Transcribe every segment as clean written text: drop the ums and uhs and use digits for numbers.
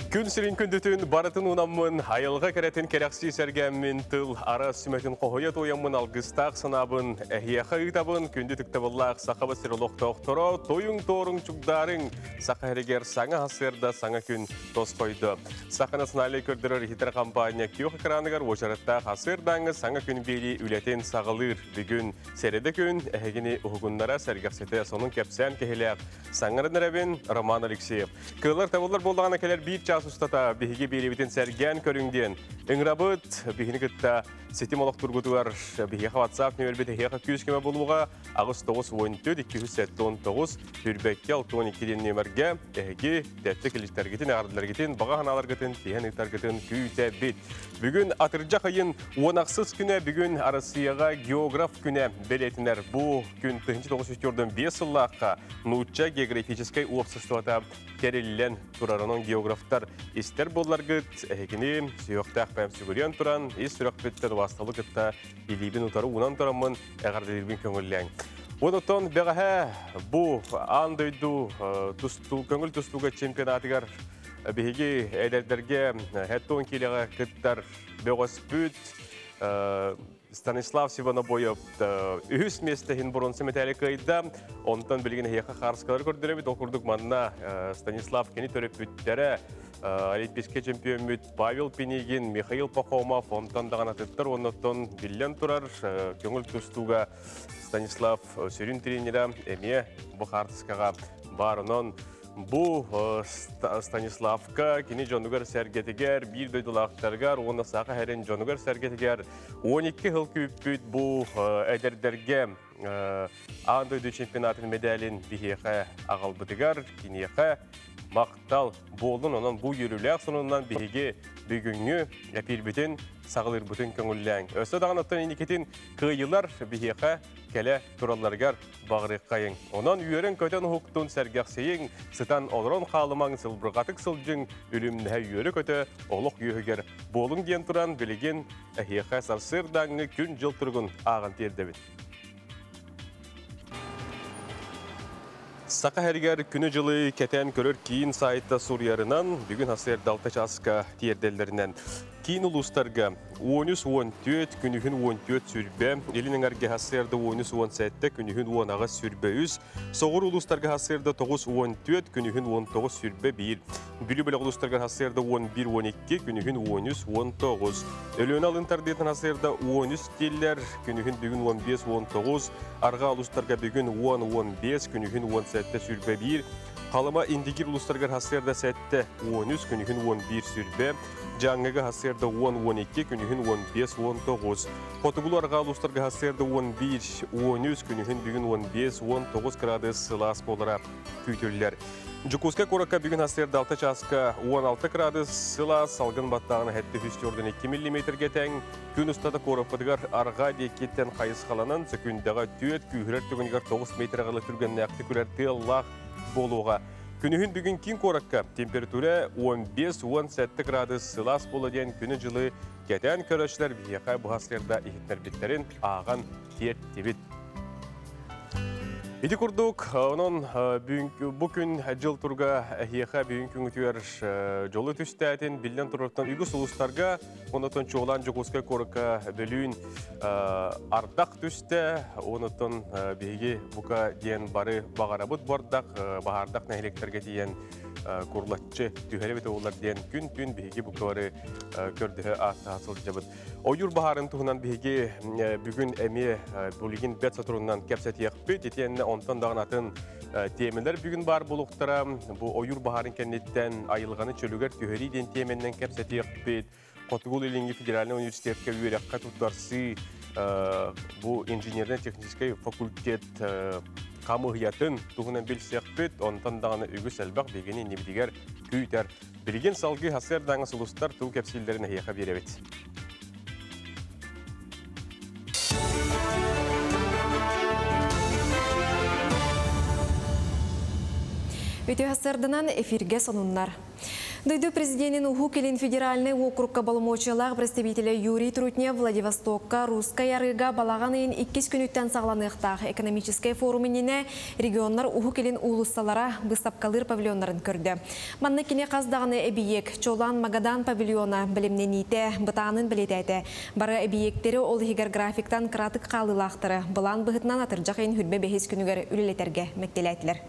Күн сирин күндүтүн барытын уунаммын, айылҕа кэрэтин кэрэхсии сэргээммин, тыл арас сүмэтин хоһуйа туойаммын алгыстаах санаабын эһиэхэ ыытабын, күндү тыктабыллаах сахабыт сир олохтоохторо, тойуҥ-туоруҥ чугдаарыҥ, саха сиригэр саҥа сарсыарда саҥа күн тосхойдо. Саха национальнай көрдөрөр иһитэр компания күөх экраныгар уочараттаах сарсыардааҥҥы саҥа күн биэрии үлэтин саҕалыыр. Бүгүн сэрэдэ күн эһигини уһугуннара сэргэхситэ сонун кэпсээн киһилээх саҥаран эрэбин Роман Алексеев. Кыылар табыллар буоллаҕына кэлэр биир чаас устата биһиги биэриибитин сэргээн көрүҥ диэн ыҥырабыт. Биһини кытта ситим олохтургутугар биһиэхэ WhatsApp нүөмэрбит эһиэхэ күүс көмө буолуоҕа 8 9 14 279 Түрбэккэ 62 диэн нүөмэргэ эһиги тэттик иликтэргитин, эҕэрдэлэргитин, баҕа санааларгытын тиһэн ыытаргытын күүтэбит. Бүгүн атырдьах ыйын 16 күнэ бүгүн Арассыыйаҕа географ күнэ бэлиэтинэр. Бу күн 1945 сыллаахха нуучча географическай уопсастыбата тэриллэн турар. Онон географтар истэр буолларгыт, эһигини сүһүөхтээх бэйэм сүгүрүйэн туран, ис сүрэхпиттэн убаастабыл кытта илиибин утары уунан тураммын эҕэрдэлиирбин көҥүллээҥ. Онтон бэҕэһээ бу аан дойду тустуу, көҥүл тустууга чемпионатыгар биһиги эдэрдэргэ 70 киилэҕэ кыттар бөҕөспүт Станислав Сиванобоев үһүс миэстэ иһин боруонса мэтээли кыайда. Онтон билигин эһиэхэ хаарыскалары көрдөрөбүт. Ол курдук манна Станислав кини төрөппүттэрэ олимпийскай чемпиоммүт Павел Пинигин, Михаил Пахомов, онтон даҕаны атыттар уоннаттан биллэн турар көҥүл тустууга Станислав сүрүн тренерэ эмиэ бу хаартыскаҕа баар. Онон бу Станиславка кини дьонугар-сэргэтигэр, биир дойдулаахтарыгар уонна саха сирин дьонугар-сэргэтигэр 12 сыл күүппүт бу эдэрдэргэ аан дойду чемпионатын медалин биһиэхэ аҕалбытыгар киниэхэ махтал буоллун. Онон бу үөрүүлээх сонунунан биһиги бүгүҥҥү эпиирбитин саҕалыырбытын көҥүллээҥ. Өссө даҕаны оттон инникитин кыайыылар биһиэхэ кэлэ туралларыгар баҕарыаххайыҥ. Онон үөрэн-көтөн уһуктун, сэргэхсийиҥ, сытан олорон хаалымаҥ, сылбырҕатык сылдьыҥ, үлүмнэһэ үөрэ-көтө олох үөһүгэр буолуҥ диэн туран, билигин эһиэхэ сарсыардааҥҥы күн-дьыл туругун ааҕан тиэрдэбит. Саха сиригэр күнү-дьылы кэтээн көрөр киин сайта суруйарынан, бүгүн сарсыарда 6 чааска тиэрдэллэринэн киин улуустарга 13-14, күнүһүн 14 сүрбэ, илин эҥэргэ сарсыарда 13-17, күнүһүн 18 сүрбэ 3, соҕуруу улуустарга сарсыарда 9-14, күнүһүн 19 сүрбэ 1, Бүлүү бөлөх улуустарга сарсыарда 11-12, күнүһүн 13-19, Өлүөнэ алын тардыытын сарсыарда 13 дииллэр, күнүһүн бүгүн 15-19, арҕаа улуустарга бүгүн 10-15, күнүһүн 17 сүрбэ 1, Халыма Индигир улуустарыгар сарсыарда 7-13, күнүһүн 11 сүрбэ, Дьааҥыга сарсыарда 10-12, күнүһүн 15-19, Хотугулуу арҕаа улуустарга сарсыарда 11-13, күнүһүн бүгүн 15-19 градус сылаас буолара күүтүллэр. Дьокуускай куоракка бүгүн сарсыарда 6 чааска 16 градус сылаас, салгын баттааҕына 742 миллиметргэ тэҥ. Күн устата куораппытыгар арҕаа диэкиттэн хайысхаланан, сөкүүндэҕэ 4, күүһүрэр түгэнигэр 9 метр аҕала түргэннээхтик үрэр тыаллаах буолуоҕа. Күнүһүн бүгүн киин куоракка температура 15-17 градус сылаас буола диэн күнү-дьылы кэтээн көрөөччүлэр биһиэхэ бу сарсыарда иһитиннэрбиттэрин ааҕан тиэртибит. Ити курдук, онон бу күн дьыл турга эһиэхэ бүгүн күҥүтүгэр дьолу түстээтин, биллэн турартан үгүс улуустарга, онотон чуолаан Дьокуускай куоракка бөлүүн ардах түстэ, онотон биһиги бука диэн бары баҕарабыт бардах, баһаардах нэһилиэктэргэ тиийэн курлаччы түһэрэ олар диэн күн-түн биһиги бука бары көрдөһө ааттаһа сылдьабыт. Ойуур баһаарын туһунан биһиги бүгүн эмиэ булигин бэт соторунан кэпсэтиэхпит. Итиэннэ онтон даҕаны атын тиэмэлэр бүгүн баар буолуохтара. Бу ойуур баһаарын кэнниттэн айылҕаны чөлүгэр түһэрии диэн тиэмэннэн кэпсэтиэхпит. Хотугул Илиҥҥи федеральнай университетка үөрэххэ туттарсыы бу инженерно-техническэй факультет хамыыһыйатын туһунан билсиэхпит. Онтон даҕаны үгүс элбэх биһигини иннибитигэр күүтэр. Билигин салгыы сарсыардааҥы сулустар тыл кэпсииллэрин эһиэхэ биэрэбит. Үтүө сарсыарданан эфиргэ сонуннар. Дойду президентин Уһук Илин федеральнай уокурукка боломуочуйалаах представителэ Юрий Трутнев Владивостокка Русскай арыыга балаҕан ыйын иккис күнүттэн саҕаланыахтаах экономическай форум иннинэ регионнар Уһук Илин уулуссалара быыстапкалыыр павильоннарын көрдө. Манна кини хас даҕаны эбийиэк, чуолаан Магадан павильона бэлэмнэниитэ бытаанын бэлиэтээтэ. Бары эбийиэктэри, ол иһигэр графиктан кыратык хаалыылаахтары, былаан быһыытынан атырдьах ыйын 25 күнүгэр үлэлэтэргэ мэктиэлээтилэр.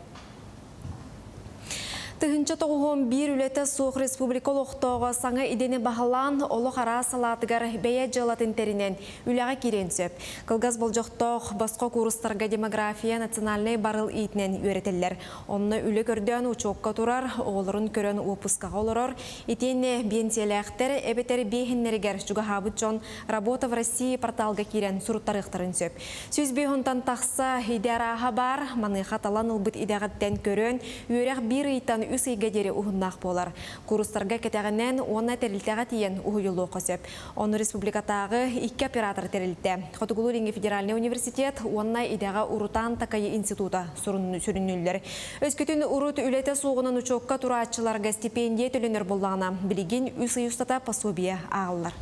1091 үлэтэ суох республика олохтооҕо саҥа идэни баһылаан, олох араас салаатыгар бэйэ дьыалатын тэринэн үлэҕэ киириэн сөп. Кылгас болдьохтоох босхо куурустарга демография национальнай барыл иитинэн үөрэтэллэр. Онно үлэ көрдөөн учуокка турар, оҕолорун көрөн уоппускаҕа олорор, итиэннэ биэнсийэлээхтэр эбэтэр биэһиннэригэр чугаһаабыт дьон Работа в России порталга киирэн суруттарыахтарын сөп. 105 тахса идэ арааһа баар, маныаха талан ылбыт идэҕиттэн көрөн, үөрэх биир ыйтан үс ыйга диэри уһуннаах буолар. Куурустарга кэтэҕинэн уонна тэрилтэҕэ тиийэн уһуйуллуохха сөп. Ону республикатааҕы икки оператор тэрилтэ, Хотугулуу-Илиҥҥи федеральнай университет уонна идэҕэ урутаан такайыы института сүрүннүүллэр. Өскөтүн урут үлэтэ суоҕунан учуокка турааччыларга стипендия төлөнөр буоллаҕына, билигин үс ый устата пособие ааҕыллар.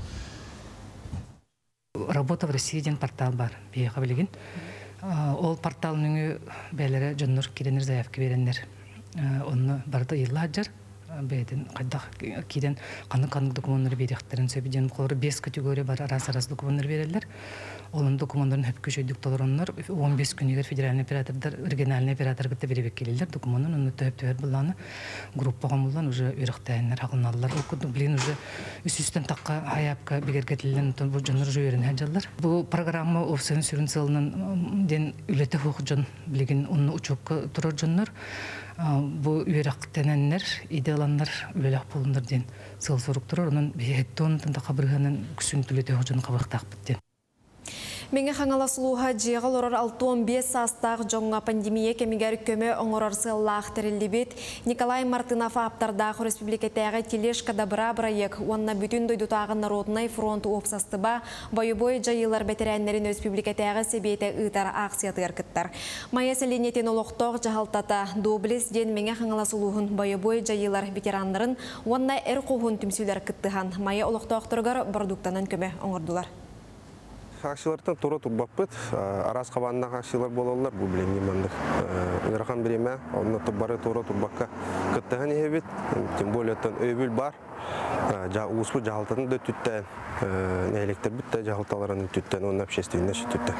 Работа в России диэн портал бар биһиэхэ билигин. Ол портал нөҥүө бэйэлэрэ дьоннор киирэннэр заявка биэрэннэр онно барыта ыйылла сылдьар. Бэйэтин хайдах киирэн ханнык-ханнык докумуоннары биэриэхтэрин сөп диэн холобур биэс категория бар араас-араас докумуоннары биэрэллэр. Олон докумуоннарын хөпкө үчүгэйдик толороннор 15 күнүгэр федеральный оператордар региональный оператор кытта бирибеккилилер докумуонун онно төһөп түһэр буллааны группа хомуллан уже үөрэхтээһиннэр хаҕылыналлар. Ол курдук билигин уже үс тахха хайаапка бигэргэтиллэн бу дьоннор уже үөрэнэ сылдьаллар. Бу программа уопсайын сүрүн сыалынан диэн үлэтэ суох дьон билигин онно учуокка турар дьоннор бу үөрэхтэнэннэр идэ ыланнар үлэлээх буолуннар диэн сыал сорук турар. Онон биһиэттон тахха бырыһыанан үксүн үлэтэ суох дьону хабыахтаахпыт диэн. Мэҥэ Хаҥалас улууһа дьиэҕэ олорор 65 саастаах дьоҥҥо пандемия кэмигэр көмө оҥорор сыаллаах тэриллибит Николай Мартынов ааптардаах өрөспүүбүлүкэтээҕи Тележка добра бырайыак уонна бүтүн дойдутааҕы Народнай фронт уопсастыба бойобуой дьайыылар бэтэрээннэрин өрөспүүбүлүкэтээҕи сэбиэтэ ыытар аахсыйатыгар кыттар. Майа сэлиэнньэтин олохтоох дьаһалтата Доблесть диэн Мэҥэ Хаҥалас улууһун бойобуой дьайыылар ветераннарын уонна эр хоһуун түмсүүлэр кыттыһан Майа олохтоохторугар бородууктанан көмө оҥордулар. Акциялартан тура турбаппыт. Араас хабааннаах акциялар буолаллар. Бу билиҥҥи маннык ыарахан бириэмэ. Онно бары тура турбакка кыттыһан иһэбит. Тем более өйөбүл бар. Улууспут дьаһалтатын да өттүттэн, нэһилиэктэрбит да дьаһалталарын өттүттэн, уонна общественность өттүттэн.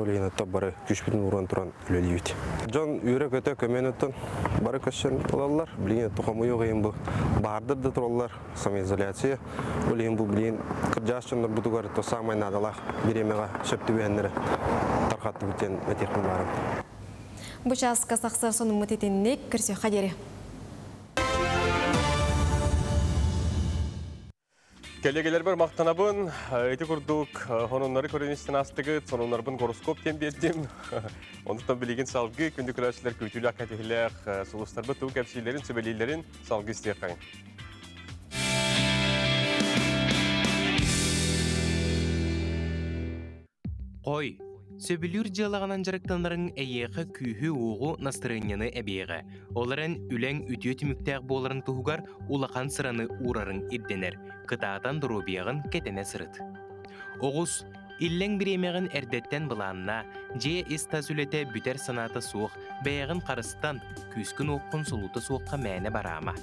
Ол иһин бары күүспүтүн ууран туран үлэлиибит. Дьон үөрэ-көтө көмөнүттэн бары көссөн ылаллар. Билигин хомойуох иһин бу баһаардар да тураллар, самоизоляция. Ол иһин бу билигин кырдьаҕас дьоннорбутугар то саамай наадалаах бириэмэҕэ сөп түбэһэннэрэ тарҕаттыбыт диэн этиэхпин баарым. Бу чааска сахсар сонуммут итинник көрсүөххэ диэри. Кэллиэгэлэрбэр махтанабын, ити курдук сонуннары көрөн истэн астыгыт, сонуннарбын гороскоп диэн биэрдим. Онтон билигин салгыы күндү көрөөччүлэр күүтүүлээх кэтэһиилээх сулустарбыт тугу кэпсииллэрин, сүбэлииллэрин салгыы истиэххэйиҥ. Хой, сөбүлүүр дьыалаҕынан дьарыктанарыҥ эйиэхэ күүһү-уоҕу, настырыанньаны эбиэҕэ. Ол эрэн үлэҥ үтүө түмүктээх буоларын туһугар улахан сыраны уурарыҥ ирдэнэр. Кытаатан доруобуйаҕын кэтэнэ сырыт. Оҕус, иллэҥ бириэмэҕин эрдэттэн былааннаа, дьиэ ис-тас үлэтэ бүтэр санаата суох, бэйэҕин харыстан, күүскүн-уоххун солуута суохха мээнэ бараама.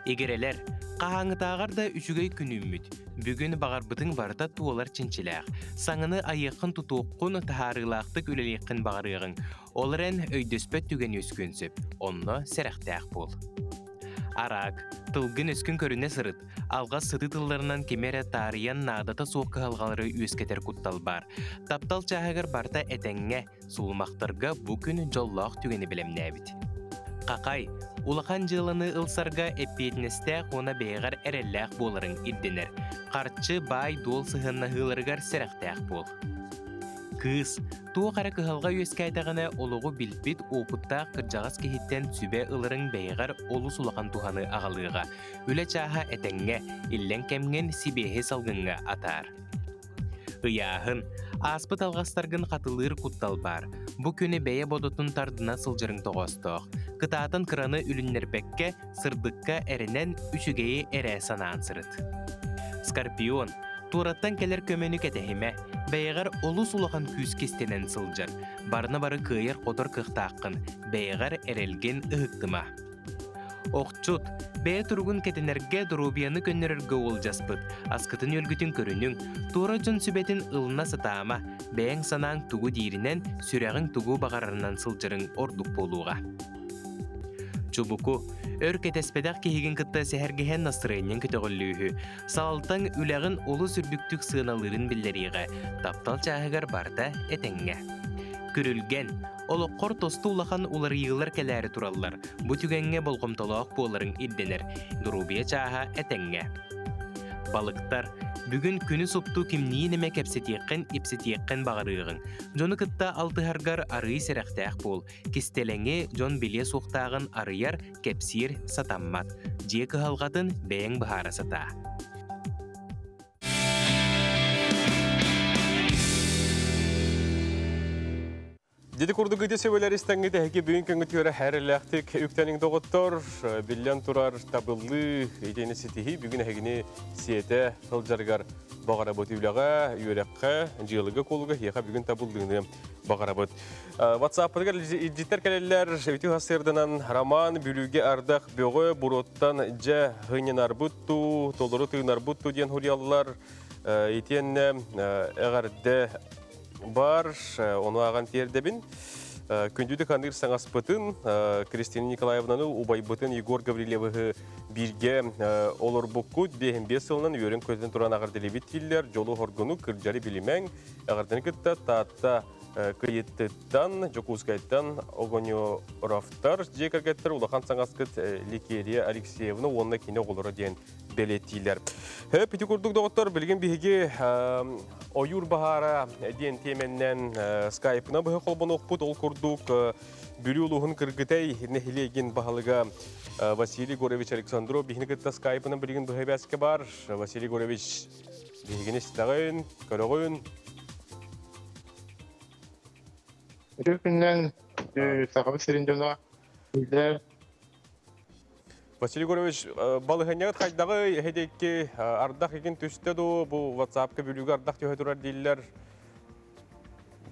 Игирэлэр, хаһааҥҥытааҕар да үчүгэй күн үүммүт. Бүгүн баҕарбытыҥ барыта туолар чинчилээх. Саҥаны айыаххын-тутуоххун, таһаарыылаахтык үлэлиэххин баҕарыаҕыҥ. Ол эрэн өйдөспөт түгэн үөскүөн сөп. Онно сэрэхтээх буол. Араак, тылгын-өскүн көрүнэ сырыт. Алҕас сытыы тылларынан кими эрэ таарыйан наадата суох кыһалҕалары үөскэтэр куттал баар. Таптал чааһыгар барыта этэҥҥэ, Сулумахтарга бу күн дьоллоох түгэни бэлэмнээбит. Хахай, улахан дьыаланы ылсарга эппиэтинэстээх уонна бэйэҕэр эрэллээх буоларыҥ ирдэнэр. Харчы, баай-дуол сыһыаннаһыыларыгар сэрэхтээх буол. Кыыс, туох эрэ кыһалҕа үөскээтэҕинэ олоҕу билбит, уопуттаах кырдьаҕас киһиттэн сүбэ ыларыҥ бэйэҕэр олус улахан туһаны аҕалыаҕа. Үлэ чааһа этэҥҥэ, иллэҥ кэмҥин сибиэһэй салгыҥҥа атаар. Ыйааһын, ааспыт алҕастаргын хатылыыр куттал баар. Бу күнү бэйэ бодотун тардына сылдьарыҥ тоҕоостоох. Кытаатан кыраны үлүннэрбэккэ, сырдыкка эрэнэн, үчүгэйи эрэ санаан сырыт. Скорпион, туораттан кэлэр көмөнү кэтэһимэ, бэйэҕэр олус улахан күүс кистэнэн сылдьар. Барыны бары кыайар-хотор кыахтааххын, бэйэҕэр эрэлгин ыһыктыма. Охчут, бэйэ туругун кэтэнэргэ, доруобуйаны көннөрөргө уолдьаспыт. Аскытын-үөлгүтүн көрүнүҥ, туора дьон сүбэтин ылына сатаама, бэйэҥ санааҥ тугу дииринэн, сүрэҕиҥ тугу баҕарарынан сылдьарыҥ ордук буолуоҕа. Чубуку, өр кэтэспэтэх киһигин кытта сэһэргэһэн настырыанньаҥ көтөҕүллүүһү. Салалтаҥ үлэҕин олус үрдүктүк сыаналыырын биллэриэҕэ, таптал чааһыгар барыта этэҥҥэ. Күрүлгэн, олоххор тосту улахан уларыйыылар кэлээри тураллар. Бу түгэҥҥэ болҕомтолоох буоларыҥ ирдэнэр. Доруобуйа чааһа этэҥҥэ. Балыктар, бүгүн күнү супту кимниин эмэ кэпсэтиэххин, ипсэтиэххин баҕарыаҕыҥ. Дьону кытта алтыһаргар арыый сэрэхтээх буол. Кистэлэҥи дьон билиэ суохтааҕын арыйар, кэпсиир сатаммат. Дьиэ кыһалҕатын бэйэҥ быһаара сатаа. Дити курдук ити сөбөлөр истэҥҥит эһиги бүгүн көҥүтүөрэ хэрэлээхтик үктэниҥ доҕоттор, биллэн турар табыллыы итини ситиһии бүгүн эһигини сиэтэ сылдьарыгар баҕарабыт үлэҕэ, үөрэххэ, дьыалыга-куолуга эһиэхэ бүгүн табыллыыны баҕарабыт. WhatsApp-ытыгар илдьиттэр кэлэллэр, үтүө сарсыарданан Роман Бүлүүгэ ардах бөҕө буруоттан дьэ һынньанарбыт туу, толору тыынарбыт туу диэн суруйаллар. Итиэннэ эҕэрдэ бар, ону ааҕан тиэрдэбин. Күндү ханыыр саҥаспытын Кристина Николаевнаны убайбытын Егор Гаврильевыһы бииргэ олорбуккут 55 сылынан үөрэн көтөн туран аҕырдилибит дииллэр. Дьолу хоргуну кырдьары билимэҥ. Эҕэрдэни кытта Таатта Кыйыттыттан, Дьокуускайтан Огонеровтар дьиэ кэргэттэр улахан саҥаскыт Ликерия Алексеевна уонна кини оҕолоро диэн бэлиэтиилэр. Хөп, ити курдук доҕоттор, билигин биһиги ойуур баһаара диэн тиэмэннэн скайпына быһа холбонуохпут. Ол курдук Бүлүү улууһун Кыргытай нэһилиэгин баһылыга Василий Егорович Александров биһини кытта скайпынан билигин быһа бэскэ бар. Василий Егорович, биһигини истэҕин, көрөҕүн. Үтүө күннэн Сахабыт сирин дьоно билэр. Василий Егорович, балыһынньаҕыт хайдаҕый? Эһэдикки ардах игин түстэ дуу, бу WhatsApp-ка бүлүүгэ ардах түһэ турар дииллэр.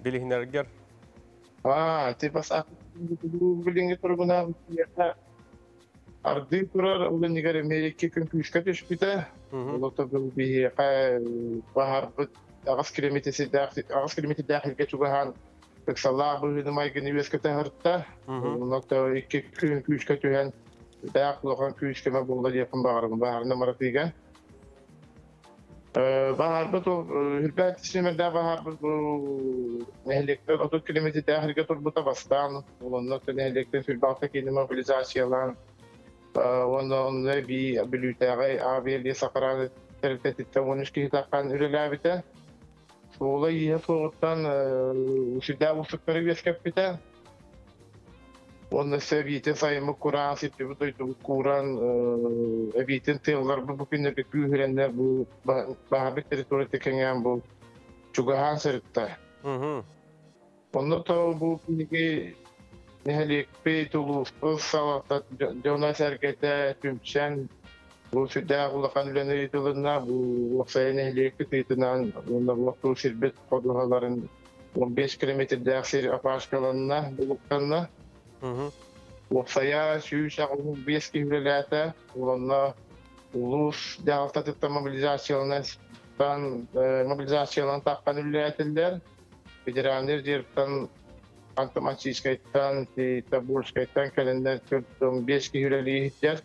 Билиһинэргэр. Аа, типа билиҥҥи туругунан ардыы турар, ол иннигэр эмиэ икки күн күүскэ түспүтэ. Ол бу биһиэхэ баһарбыт аҕыс километрдээх аҕыс километрдээх сиргэ чугаһаан ыксалаах быһыыны майгыны үөскэтэ сырытта. Онно икки күн күүскэ түһэн дээх улахан күүс көмө буолла диэхпин баҕарабын баһаарына маратыыга. Баһаарбыт ол үрбэт симэрдээх баһаарбыт бу нэһилиэктэн 30 километрдээх сиргэ турбута бастаан онно нэһилиэктэн сүрбэҕэ киини мобилизациялаан уонна онно эбии Бүлүүтээҕи авиалиэ Сахаран тэрилтэтиттэн 13 киһи таххан үлэлээбитэ. Суола ииһэ суоҕуттан сүрдээх уустуктары үөскэппитэ. Уонна өссө эбиитин сайыммыт кураан сирдибит дойдубут кууран эбиитин тыалларбыт бу күннэргэ күүһүрэннэр бу баһарбыт территорията кэҥээн бу чугаһаан сырытта. Онно то бу биһиги нэһилиэкпит, улууспут салалта дьоно-сэргэтэ түмсэн бу сүрдээх улахан үлэни ыытылынна. Бу уопсайа нэһилиэкпит ыытынан уонна олохтуур сирбит ходуһаларын 15 километрдээх сир опашкаланна, булуктанна. Уопсайа 185 киһи үлэлээтэ. Онно улуус дьаһалтатыттан мобилизацияланан мобилизацияланан таххан үлэлээтилэр. Федеральный резервтан Антомансийскайтан, Тобольскайтан кэлэннэр 45 киһи үлэлииһиттэр.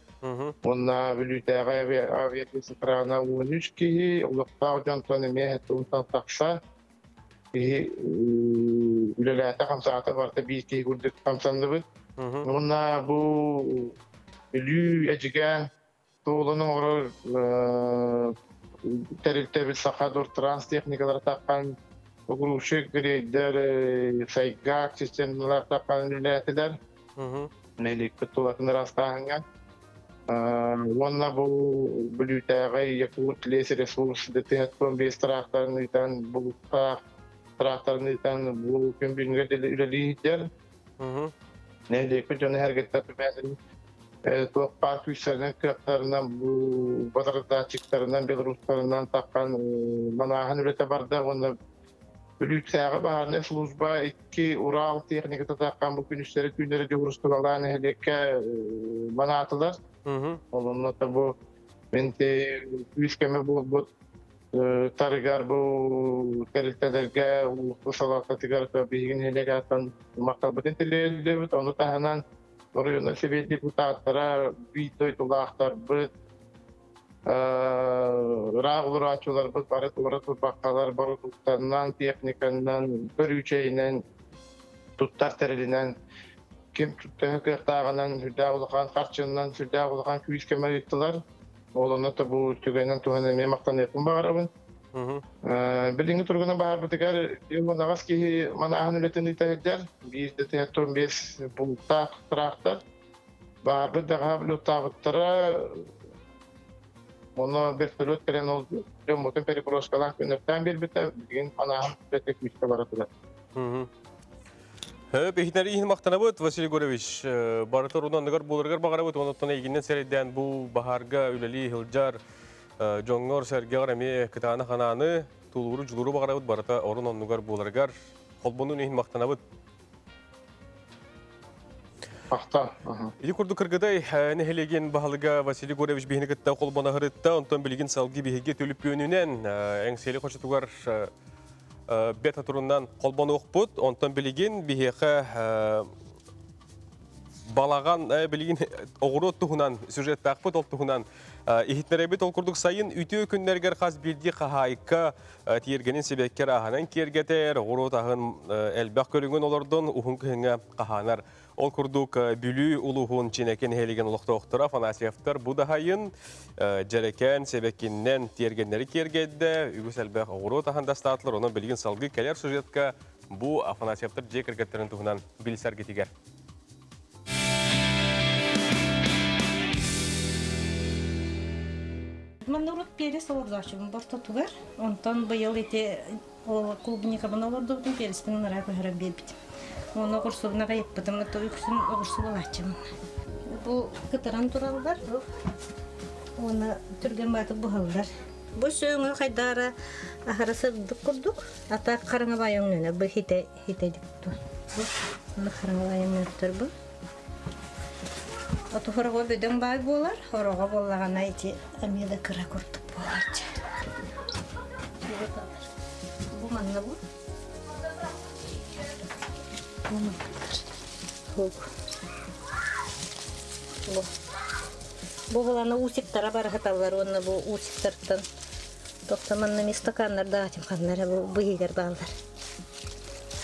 Уонна Бүлүүтээҕи авиа 13 киһи, олохтоох дьонтон эмиэ унтан тахса киһи үлэлээтэ, хамсаата барыта биир киһи курдук хамсанныбыт. Уонна бу Бүлүү Эдьигээн суолун оҥорор тэрилтэбит Сахадортранс техникалара таххан погрузчик, грейдер, сайгак системалар таххан үлэлээтилэр. Нэһилиэкпит тулатын ыраастааһыҥҥа. Уонна бу Бүлүүтээҕи Якут лес ресурс ДТХ бес тракторын ыытан булуктаах тракторын ыытан бу күн бүгүҥҥэ үлэлииһиттэр. Нэһилиэкпит дьоно сэргэтэ бэйэлэрин туох баар күүстэринэн, кыахтарынан бу базардааччыктарынан, белорустарынан таххан манааһын үлэтэ барда уонна Бүлүүтээҕи баһаарынай служба икки Урал техниката таххан бу күнүстэри түүннэри дьуһуурустубалаан нэһилиэккэ манаатылар. Ол онно бу мин күүс көмө буолбут тарыгар бу тэрилтэлэргэ улууспут салалтатыгар биһиги нэһилиэк ааттан махталбытын тириэрдибит. Ону таһынан оройуоннар сэбиэт депутаттара, биир дойдулаахтарбыт, ыраах олорооччуларбыт бары туора турбаккалар бородууктанан, техниканан, көрүүчэйинэн, туттар тэрилинэн ким төһө кыахтааҕынан сүрдээх улахан харчынан, сүрдээх улахан күүс көмө ыыттылар. Ол онно да бу түгэнэн туһанан эмиэ махтаныахпын баҕарабын. Билиҥҥи туругунан баһаарбытыгар 18 киһи манааһын үлэтин ыыта сылдьар. Биир да 5 бултаах тыраахтар. Баһаарбыт даҕаһа бултаабыттара. Онно вертолет кэлэн ол дьоммутун переброскалаах күннэртээн биэрбитэ. Билигин манааһын үлэтэ күүскэ бара турар. Хөп, иһитинэр иһин махтанабыт, Василий Егорович. Барыта орун-оннугар буоларыгар баҕарабыт. Онуттан эйигиннэн сэрэйдээн бу баһаарга үлэлии сылдьар дьоҥҥор, сэргэҕэр эмиэ кытаанах анааны, тулууру, дьулууру баҕарабыт. Барыта орун-оннугар буоларыгар холбонуун иһин махтанабыт. Махтал. Ити курдук Кыргыдай нэһилиэгин баһылыга Василий Егорович биһини кытта холбоно сырытта. Онтон билигин салгыы биһиги түлүпүөнүнэн Эҥсиэли хочотугар бета турунан холбонуохпут. Онтон билигин биһиэхэ балаҕан билигин оҕуруот туһунан сюжеттаахпыт, ол туһунан иһитинэрэбит. Ол курдук сайын үтүө күннэригэр хас биирдии хаһаайка тиэргэнин сибэкки арааһынан киэргэтэр, оҕуруот аһын элбэх көрүҥүн олордон уһун кыһыҥҥа хаһаанар. Ол курдук Бүлүү улууһун Чинэки нэһилиэгин олохтоохторо Афанасьевтар бу даһайын дьэрэкээн сэбэккиннэн тиэргэннэри киэргэйдэ, үгүс элбэх оҕуруот аһын дастаатылар. Онон билигин салгыы кэлэр сюжетка бу Афанасьевтар дьиэ кэргэттэрин туһунан билсэргитигэр. Манна урут перец олордооччубун бортотугар. Онтон быйыл ити ол клубникабын олордубутум, переспин ыныраа көһөрөн биэрбитим. Уонна оҕурсубун аҕыйаппытым, үксүн оҕурсу булааччыбын. Бу кытаран тураллар, уонна түргэн баатык буһаллар. Бу сөҥө хайдаара аһара сырдык курдук, ата хараҥа баай өҥнөнөр, бу хите хите диктор. Бу хараҥа баай өҥнөнөр бу. Оту хороҕо бөдөҥ баай буолар, хороҕо буоллаҕына ити эмиэ да кыра курдук буолар. Бу манна бу. Бу манна. Бу. Бу булана усиктара барахаталлар уонна бу усиктартан тохтоманна ми стаканнар да ханнар бу быһыгар бааллар.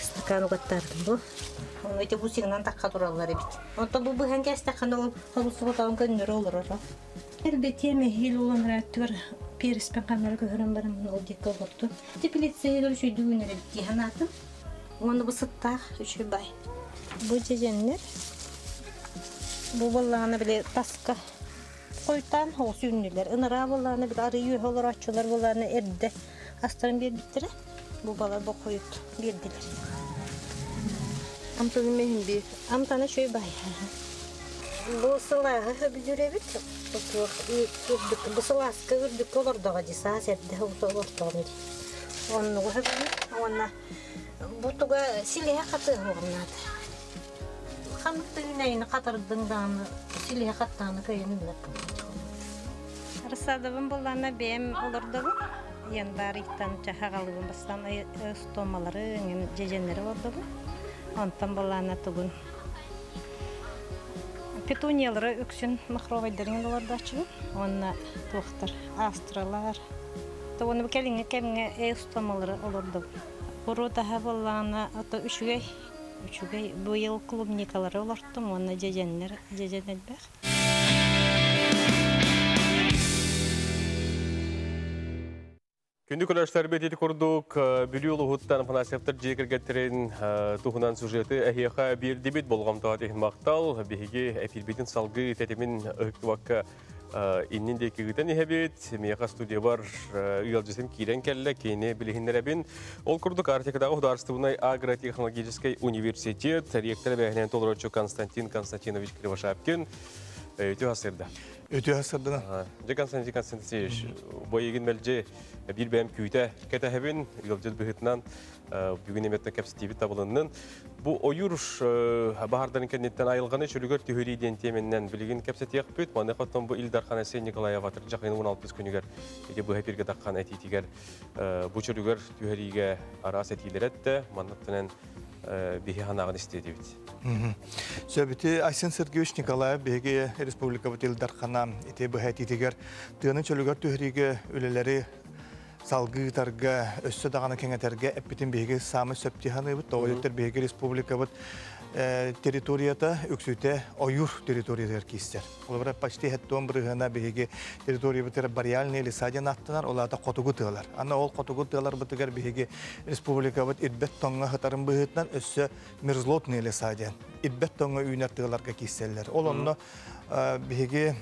Стакан угаттаардым бу. Ону ити бусигынан такка тураллар эбит. Онтон бу быһан кээстэххинэ ол хобусугутаҕын көннөрү олороро. Элбэтиэм эһиил улан ырааттыгар переспен ханнары көһөрөн баран ол диэки олордум. Теплицеһигэр үчүйдүгүн эбит дии санаатым. Уонна бу сыттаах үчүгэй бай. Бу дьэдьэннэр бу буоллаҕына били таска хойутаан оҕус үүннүлэр. Ынараа буоллаҕына били арыы үөһэ олорооччулар буоллаҕына эрдэ астарын биэрбиттэрэ. Бу балар бу хойут биэрдилэр. Амтаны миһин биир. Амтаны үчүгэй бай. Бу сылааһы сөбүлүүр эбит. Бу сылааска үрдүккэ олордоҕо дии, саас эрдэ олордоҕум дии. Оннугу сөбүлүүр. Уонна бу туга силиһэ хатыаһыаҕым наада. Ханнык да үүнээйини хатырдыҥ даҕаны силиһэ хаттаҕына кыайан үүммэт Рассадабын буллаана бэйэм олордобун. Январь ыйтан чаһаҕалыыбын бастаан стомалары, дьэдьэннэри олордобун. Онтон буллаана тугун петуниялары үксүн махровайдарын олордооччубун. Уонна туохтар астралар. Уонна бу кэлиҥҥи кэмҥэ эустомалары олордобун. Урут аһа буоллаҕына ото үчүгэй үчүгэй быйыл клубникалары олортум уонна дьэдьэннэр дьэдьэн элбэх. Күндү көрөөччүлэрбит ити курдук Бүлүү улууһуттан Афанасьевтар дьиэ кэргэттэрин туһунан сюжеты эһиэхэ биэрдибит. Болҕомтоҕо иһин махтал. Биһиги эфирбитин салгыы тэтимин ыһыктыбакка Иннин диэки ыытан иһэбит. Миэхэ студиябар ыалдьытым киирэн кэллэ, кини билиһиннэрэбин. Ол курдук Арктикатааҕы художественнай агротехнологическай университет ректора бэһинэн толорочу Константин Константинович Кривошапкин. Үтүө хасырда. Үтүө хасырдана. Дьэ, Константин Константинович, бойыгын мэлдьи биир бэйэм күүтэ кэтэһэбин, ыалдьыт быһыытынан бүгүн эметтен кэпсэтиибит табылыннын. Бу ойуур баһардарын кэнниттэн айылҕаны чөлүгэр түһэрии диэн тиэмэннэн билигин кэпсэтиэхпит. Маныаха оттон бу Ил Дархан Айсен Николаев атырдьах ыйын 16 күнүгэр ити быһа эфиргэ таххан этиитигэр бу чөлүгэр түһэриигэ араас этиилэр этте. Манныктанан биһи ханаҕын истиэтибит. Сөбүтү Айсен Сергеевич Николаев биһиги республикабыт Ил Дархана ити быһа этиитигэр тыаны чөлүгэр түһэриигэ үлэлэри салгыы ыытарга, өссө даҕаны кэҥэтэргэ эппитин биһиги саамай сөп дии саныыбыт. Тоҕо диэтэр биһиги республикабыт территорията үксүтэ ойуур территориятыгар киирсэр. Холобура, почти 70 бырыһыана биһиги территориябытыгар бореальные леса диэн ааттанар, ол аата хотугу тыалар. Аны ол хотугу тыаларбытыгар биһиги республикабыт ирбэт тоҥҥо сытарын быһыытынан өссө мерзлотные леса диэн ирбэт тоҥҥо үүнэр тыаларга киирсэллэр. Ол онно биһиги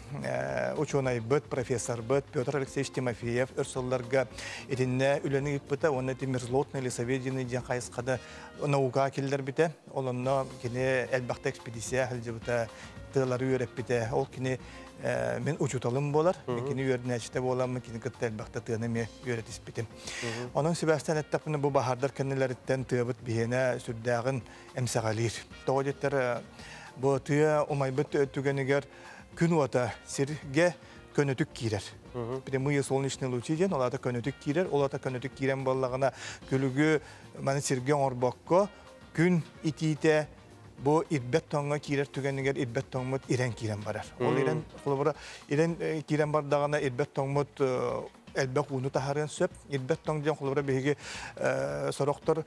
учуонайбыт, профессорбыт Петр Алексеевич Тимофеев өр сылларга итиннэ үлэни ыыппыта уонна ити мерзлотный лесоведение диэн хайысхада наукаҕа киллэрбитэ. Ол онно кини элбэхтэ экспедиция сылдьыбыта, тыалары үөрэппитэ. Ол кини мин учууталым буолар. Мин кини үөрэнээччитэ буоламмын кини кытта элбэхтэ тыаны эмиэ үөрэтиспитим. Онон сибээстээн эттэхпинэ, бу баһаардар кэннилэриттэн тыабыт биһиэнэ сүрдээҕин эмсэҕэлиир. Тоҕо диэтэр, бу тыа умайбыт түгэнигэр күн уота сиргэ көнөтүк киирэр. Прямые солнечные лучи диэн, ол аата көнөтүк киирэр. Ол аата көнөтүк киирэн буоллаҕына, күлүгү маны сиргэ оҥорбокко, күн итиитэ бу ирбэт тоҥҥо киирэр түгэнигэр ирбэт тоҥмут ирэн киирэн барар. Ол ирэн, холобура, ирэн киирэн бардаҕына ирбэт тоҥмут элбэх ууну таһарыан сөп. Ирбэт тоҥ диэн холобура биһиги сорохтор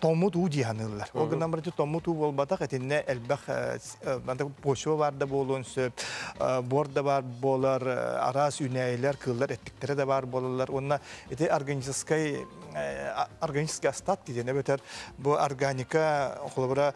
тоҥмут уу дии саныыллар. Ол гынан баран тоҥмут уу буолбатах, итиннэ элбэх почва баар да буолуон сөп, буор да баар буолар, араас үүнээйилэр, кыыллар эттиктэрэ да баар буолаллар. Уонна ити органическай органический остатки диэн эбэтэр бу органика холобура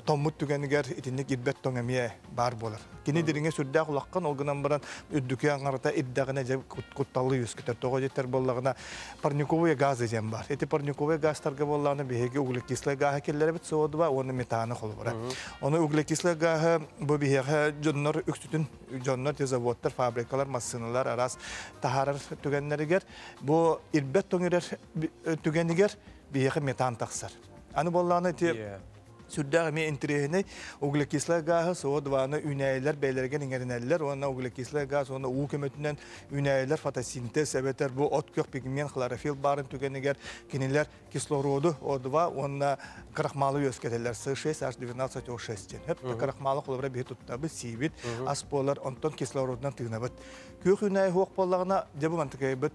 тоҥмут түгэнигэр итинник ирбэт тоҥ эмиэ баар буолар. Кини дириҥэ сүрдээх улахан, ол гынан баран үрдүкү аҥарата ирдэҕинэ дьэ кутталы үөскэтэр. Тоҕо диэтэр буоллаҕына парниковые газы диэн бар. Ити парниковые газтарга буоллаҕына биһиги углекислый гааһы киллэрэбит СО2 уонна метаны холобура. Ону углекислый гааһы бу биһиэхэ дьоннор үксүтүн дьоннор те заводтар, фабрикалар, массыыналар араас таһаарар түгэннэригэр бу ирбэт тоҥ ирэр түгэнигэр биһиэхэ метан тахсар. Аны буоллаҕына ити сүрдээх эмиэ интэриэһинэй углекислай гааһы СО2-ны үүнээйилэр бэйэлэригэр иҥэринэллэр уонна углекислай гаас уонна уу көмөтүнэн үүнээйилэр фотосинтез эбэтэр бу от күөх пигмент хлорофилл баарын түгэнигэр кинилэр кислороду О2 уонна крахмалы үөскэтэллэр С6H12O6 диэн. Хөп крахмалы холобура биһи туттабыт, сиибит, ас буолар, онтон кислородунан тыынабыт. Күөх үүнээйи суох буоллаҕына, дьэ бу мантыкайбыт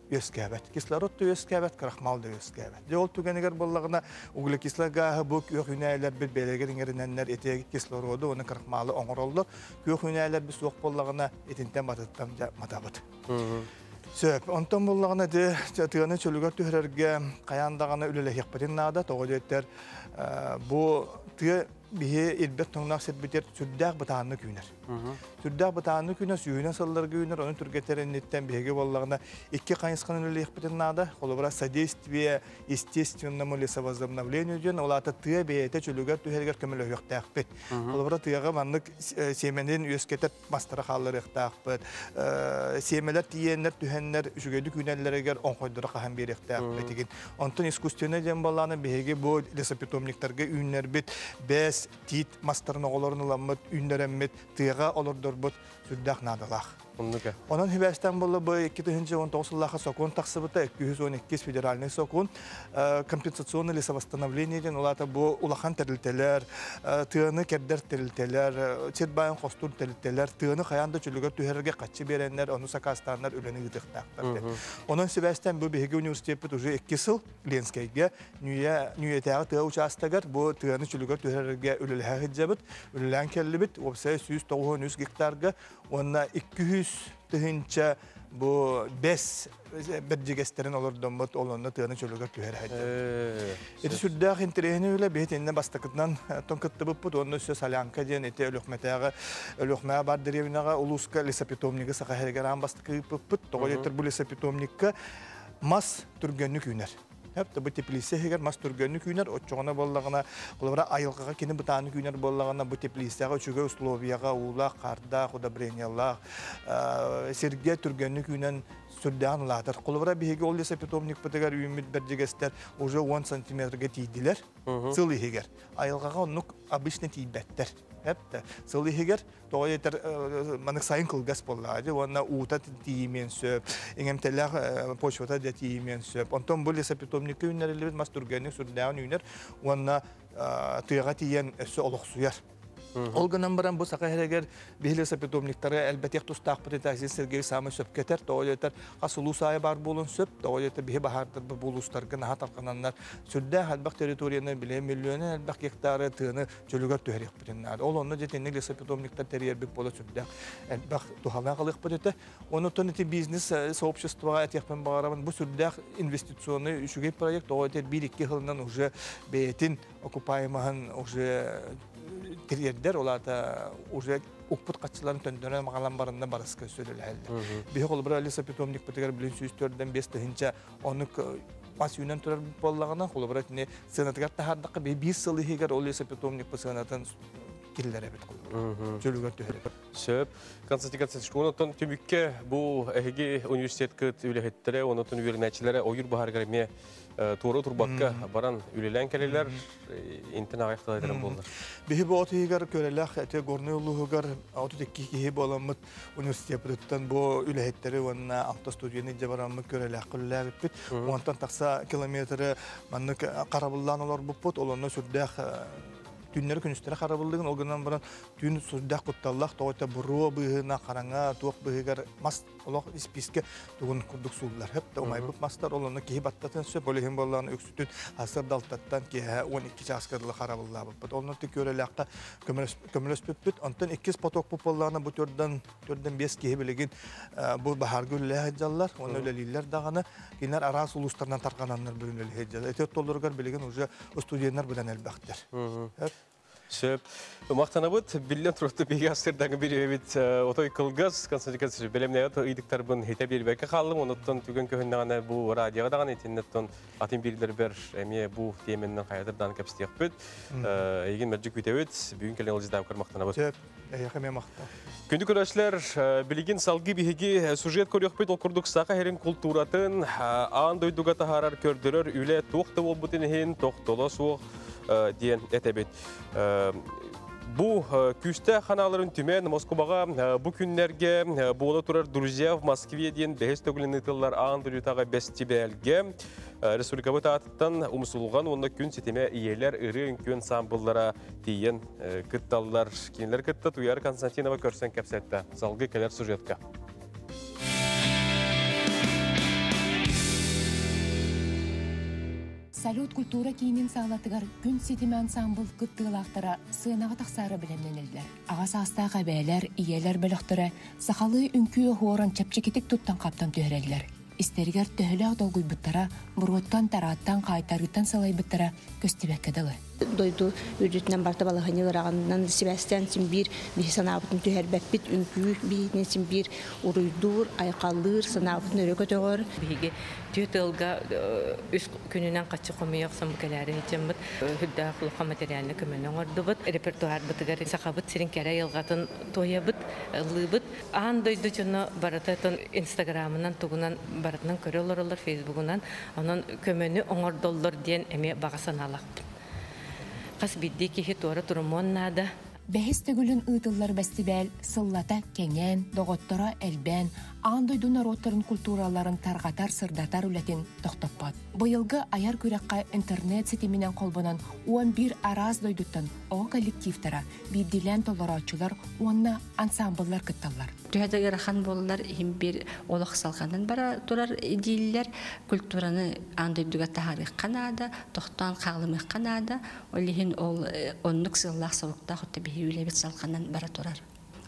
үөскээбэт. Кислород да үөскээбэт, крахмал да үөскээбэт. Дьэ ол түгэнигэр буоллаҕына углекислай гааһы бу күөх үүнээйилэрбит бэйэлэригэр иҥэринэннэр ити кислороду уонна крахмалы оҥороллор. Күөх үүнээйилэрбит суох буоллаҕына итинтэн матыттан дьэ матабыт. Сөп. Онтон буоллаҕына ити тыаны чөлүгэр түһэрэргэ хайаан даҕаны үлэлэһиэхпитин наада. Тоҕо диэтэр бу тыа биһи ирбэт тоҥноох сирбитигэр сүрдээх бытааннык үүнэр. Сүрдээх бытааннык үүнэр, сүүһүнэн сылларга үүнэр, ону түргэтэр инниттэн биһиги буоллаҕына икки хайысханан үлэлиэхпитин наада. Холобура, содействие естественному лесовозобновлению диэн, ол аата тыа бэйэтэ чөлүгэр түһэригэр көмөлөһүөхтээхпит. Холобура, тыаҕа маннык сиэмэнин үөскэтэр мастары хаалларыахтаахпыт. Сиэмэлэр тиийэннэр, түһэннэр, үчүгэйдик үүнэллэригэр оҥхойдору хаһан биэриэхтээхпит игин. Онтон искусственный диэн буоллаҕына биһиги бу лесопитомниктарга үүннэрбит бэс, тиит мастарын оҕолорун ыламмыт, үүннэрэммит, тыаҕа олордорбут сүрдээх наадалаах. Онон хибээстэн буолла бу 2019 сыллаахха сокуон тахсыбыта, 212 федеральный сокуон компенсационное лесовосстановление диэн, ол аата бу улахан тэрилтэлэр, тыаны кэрдэр тэрилтэлэр, сир баайын хостуур тэрилтэлэр тыаны хайаан да чөлүгэр түһэрэргэ хаччы биэрэннэр, ону сакаастааннар үлэни ыытыахтаахтар диэн. Онон сибээстээн бу биһиги университеппит уже 2 сыл Ленскэйгэ Нүүйэтээҕи тыа учаастагар бу тыаны чөлүгэр түһэрэргэ үлэлэһэ сылдьабыт. Үлэлээн кэллибит, уопсайа 193 гектарга уонна 200 тыһыынча Бу бэс бэрдьигэстэрин олордоммут ол онно тыаны чөлүгэр түһэр хайдыбыт. Ити сүрдээх интэриэһинэй үлэ биһитиннэ бастакытынан тон кыттыбыппыт уонна өссө Солянка диэн ити Өлүөхмэтээҕи Өлүөхмэҕэ бар дэриэбинэҕэ улууска лесопитомнигы саха иһэригэр аан бастакы ыыппыппыт. Тоҕо диэтэр бу лесопитомникка мас түргэнник үүнэр. Хөп бу теплица иһигэр мас түргэнник үүнэр, оччоҕуна буоллаҕына, холобура айылҕаҕа кини бытааннык үүнэр буоллаҕына, бу теплицаҕа үчүгэй условияҕа уулаах, хаардаах, удобрениялаах сиргэ түргэнник үүнэн сүрдээҕин улаатар. Холобура биһиги ол лесопитомникпытыгар үүммүт бэрдьигэстэр уже 10 сантиметрга тиийдилэр сыл иһигэр. Айылҕаҕа оннук обычно тиийбэттэр. Эптэ сыл иһигэр тоҕо диэтэр манык сайын кылгас буоллаҕа дии уонна уута тиийимиэн сөп, иҥэмтэлээх почвата да тиийимиэн сөп. Онтон бу лесопитомникка үүннэриллибит мас түргэнник сүрдээҕин үүнэр уонна тыаҕа тиийэн өссө олохсуйар. Ол гынан баран бу саха иһэригэр биһи лесопитомниктары элбэтиэх тустаахпыт этэ Айсен Сергеевич саамай сөпкө этэр. Тоҕо диэтэр хас улуус аайы баар буолуон сөп. Тоҕо диэтэр биһи баһаардарбыт бу улуустарга наһаа тарҕананнар сүрдээх элбэх территорияны билэ миллионун элбэх гектары тыаны чөлүгэр түһэриэхпитин наада. Ол онно дьэ итинник лесопитомниктар тэрийэрбит буола сүрдээх элбэх туһалаах ылыахпыт этэ. Онутан ити бизнес сообществоҕа этиэхпин баҕарабын. Бу сүрдээх инвестиционный үчүгэй проект. Тоҕо этэр биир-икки сылынан уже бэйэтин окупаемаһын уже тириэрдэр. Ол аата уже укпут хаччыларын төннөрөн маҕалан баранна барыска сүрүлэһэллэр. Биһи холобура лесопитомникпытыгар билин 104-5 тыһыынча оннук мас үүнэн турар буоллаҕына, холобура итини сыанатыгар таһаардахха биир сыл иһигэр ол лесопитомникпыт сыанатын киллэрэбит холобура. Чөлүгэр түһэрэбит. Сөп. Константин Константинович, онтон түмүккэ бу эһиги университеткыт үлэһиттэрэ, онотон үөрэнээччилэрэ ойуур баһаарыгар эмиэ туора турбакка баран үлэлээн кэлэлэр, интен аҕыйах тылайдарын буоллар. Биһи бу отуйугар көрөлөх эти Горнай улууһугар 32 киһи буоламмыт университеппытыттан бу үлэһиттэри уонна алта студияны илдьэ бараммыт көрөлөөх үлэлээбиппит. Онтон тахса километры маннык харабыллаан олорбуппут. Ол онно сүрдээх түүннэри күнүстэри харабыллыгын, ол гынан баран түүн сүрдээх кутталлаах, тоҕо этэ буруо быыһына, хараҥа, туох быыһыгар мас олох испиискэ тугун курдук сууллар. Хөп да умайбыт мастар, ол онно киһи баттатын сөп, ол иһин буоллаҕына үксүтүн сарсыарда алтаттан киэһэ 12 чааска дылы харабыллаабыппыт. Онно көрөлөөххө көмөлөспүппүт. Онтон иккис потокпут буоллаҕына бу төрдөн биэс киһи билигин бу баһаарга үлэлэһэ сылдьаллар, уонна үлэлииллэр даҕаны. Кинилэр араас улуустарынан тарҕананнар бүгүн үлэлэһэ сылдьаллар. Ити оттоллоругар билигин уже студеннар быдан элбэхтэр. Сөп. Мактанабыт, биллэн турар биһиги астырдаңы бириэбит отой кылгас Константин Константинович бэлэмнэйот ыйдыктарбын хите биэрбэккэ хааллым, онуттан түгэн көһүннэҕинэ бу радиоға даҕаны итиннеттон атын бирлербер эмиэ бу тиэмэннэн хайадырдаан кэпсэтиэхпит. Эйигин мэлдьи күүтэбит, бүгүн кэлэн ылдьытаабыккар махтанабыт. Сөп, эйиэхэ эмиэ махтал. Күндү көрөөччүлэр, билигин салгыы биһиги сюжет көрүөхпүт, ол курдук саха сирин култууратын аан дойдуга таһаарар көрдөрөр үлэ туох да буолбутун иһин тохтоло суох диэн этэбит. Бу күүстээх ханааларын түмэн Москубаҕа бу күннэргэ буола турар «Друзья в Москве» диэн бэһис төгүлүн ыытыллар аан дойдутааҕы бэстибээлгэ республикабыт аатыттан Умсулҕан уонна Күн ситимэ ийэлэр ырыа үҥкүү ансаамбыллара тиийэн кытталлар. Кинилэр кытта Туяра Константинова көрсөн кэпсэтте. Салгыы кэлэр сюжетка. Салют культура киинин саалатыгар Күн ситимэ ансаамбыл кыттыылаахтара сыанаҕа тахсаары бэлэмнэнэллэр. Аҕа саастаах эбээлэр, ийэлэр бөлөхтөрө сахалыы үҥкүү оһуорун чэпчэкитик туттан хаптан түһэрэллэр. Истэригэр төһөлөөх долгуйбуттара, буруоттан, тарааттан, хаайтарыыттан салайбыттара көстүбэккэ дылы. Дойду үрдүнэн барыта балаһыанньа ыараханынан сибээстээн син биир биһи санаабытын түһэрбэппит, үҥкүү биһитинэн син биир уруйдуур, айхаллыыр, санаабытын өрө көтөҕөр. Биһиги түөрт ыалга үс күнүнэн хаччы хомуйа охсон бу кэлээри сылдьаммыт сүрдээх улахан материальнай көмөнү оҥордубут. Репертуарбытыгар сахабыт сирин кэрэ айылҕатын туойабыт, ыллыыбыт. Аан дойду дьоно барыта инстаграмынан тугунан барытынан көрө олороллор, фейсбугунан. Онон көмөнү оҥордоллор диэн эмиэ баҕа санаалаахпын. Хас биирдии киһи туора турумуон наада. Бэһис төгүлүн ыытыллар бэстибээл сыллата кэҥээн, доҕотторо элбээн, аан дойду норуоттарын культураларын тарҕатар, сырдатар үлэтин тохтоппот. Быйылгы айар күрэххэ интернет ситиминэн холбонон 11 араас дойдуттан оҕо коллективтара, биирдиилээн толорооччулар уонна ансамбллар кытталлар. Төһө да ыарахан буоллар иһин биир олох салҕанан бара турар дииллэр, культураны аан дойдуга таһаарыахха наада, тохтоон хаалымыахха наада. Ол иһин ол оннук сыаллаах соруктаах отто биһи үлэбит салҕанан бара турар.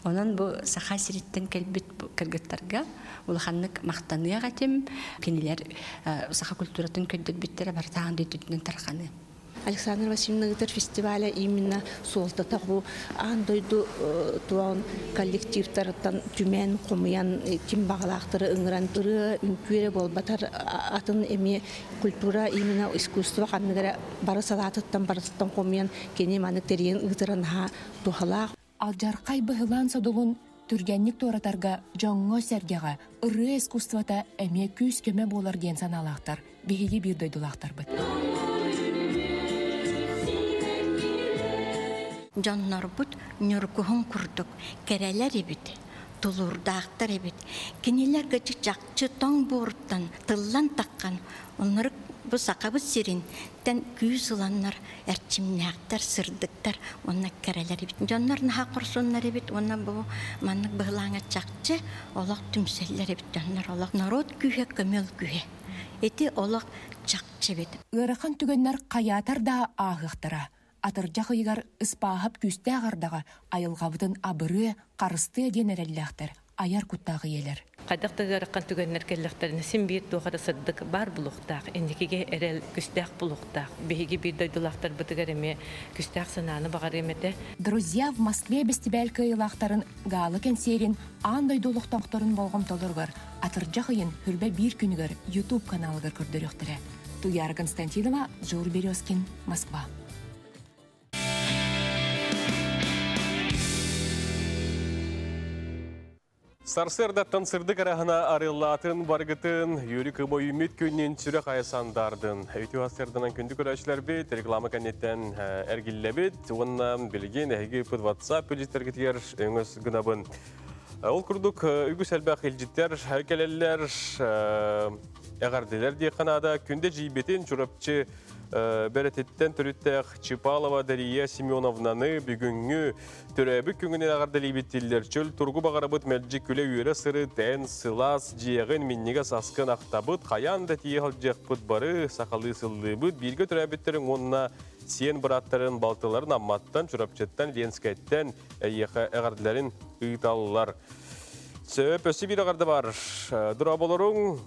Онон бу Саха сириттэн кэлбит кыргыттарга улаханнык махтаныах этим. Кинилэр саха культуратын көрдөрбүттэрэ барытаан дөйдүтүнэн тарҕаныы. Александра Васильевна ыытар фестиваля именно суолтата бу аан дойду туон коллективтарыттан түмэн, хомуйан, ким баҕалаахтары ыҥыран ырыа, үҥкүү эрэ буолбатар атын эмиэ культура именно искусство ханнык эрэ бары салаатыттан барытыттан хомуйан кини маны тэрийэн ыытара наһаа туһалаах. Алдьархай быһылаан содулун түргэнник туоратарга дьоҥҥо-сэргэҕэ ырыа искусствота эмиэ күүс-көмө буолар диэн санаалаахтар биһиги биир дойдулаахтарбыт. Дьоннорбут ньургуһун курдук кэрэлэр эбит, тулуурдаахтар эбит. Кинилэр гычы чахчы тоҥ буоруттан тыллан таххан, оннору бу сахабыт сирин тэн күүс ыланнар эрчимнээхтэр, сырдыктар уонна кэрэлэр эбит. Дьоннор наһаа хорсуннар эбит уонна бу маннык быһылааҥа чахчы олох түмсэллэр эбит дьоннор олох норуот күүһэ көмөл күүһэ. Ити олох чахчы эбит. Ыарахан түгэннэр хайаатар да ааһыахтара. Атырдьах ыйыгар Ыспааһап күүстээх ардаҕа айылҕабытын абырыа, харыстыа диэн эрэллээхтэр айар куттаах ийэлэр. Хайдах да ыарахан түгэннэр кэллэхтэринэ син биир туох эрэ сырдык баар булуохтаах, инникигэ эрэл күстээх булуохтаах. Биһиги биир дойдулаахтарбытыгар эмиэ күстээх санааны баҕарыам этэ. Друзья в Москве бэстибээл кыайыылаахтарын гаала кэнсиэрин аан дойду олохтоохторун болҕомтолоругар атырдьах ыйын Хүрбэ биир күнүгэр YouTube каналыгар көрдөрүөхтэрэ. Туяра Константинова, Жур Березкин, Москва. Сарсыардаттан сырдык араһына арыллаатын баргытын, Юрий Кыбойумит күннин сүрэх айа сандардын. Үтүө сарсыарданан күндү көрөөчүлэрбит, реклама кэнниттэн эргиллэбит. Уонна билигин эһиги ыппыт WhatsApp илдьиттэргитигэр өҥөс гынабын. Ол курдук үгүс элбэх илдьиттэр кэлэллэр, эҕэрдэлэр диэххэ наада. Күндэ дьиийбитин Чурапчы бэрэтиттэн төрүттээх Чипалова Дария Семеновнаны бүгүҥҥү төрөөбүт күҥүнэн эҕэрдэлиибит дииллэр. Чөл туругу баҕарабыт мэлдьи күлэ-үөрэ сырыт, эн сылаас дьиэҕин минньигэс аскын ахтабыт, хайаан да тиийэ сылдьыахпыт бары сахалыы сыллыыбыт, бииргэ төрөөбүттэрин уонна сиэн бырааттарын балтыларын Амматтан, Чурапчыттан, Ленскэйтэн эйиэхэ эҕэрдэлэрин ыыталлар. Сөп, өссө биир эҕэрдэ бар. Дорооболоруҥ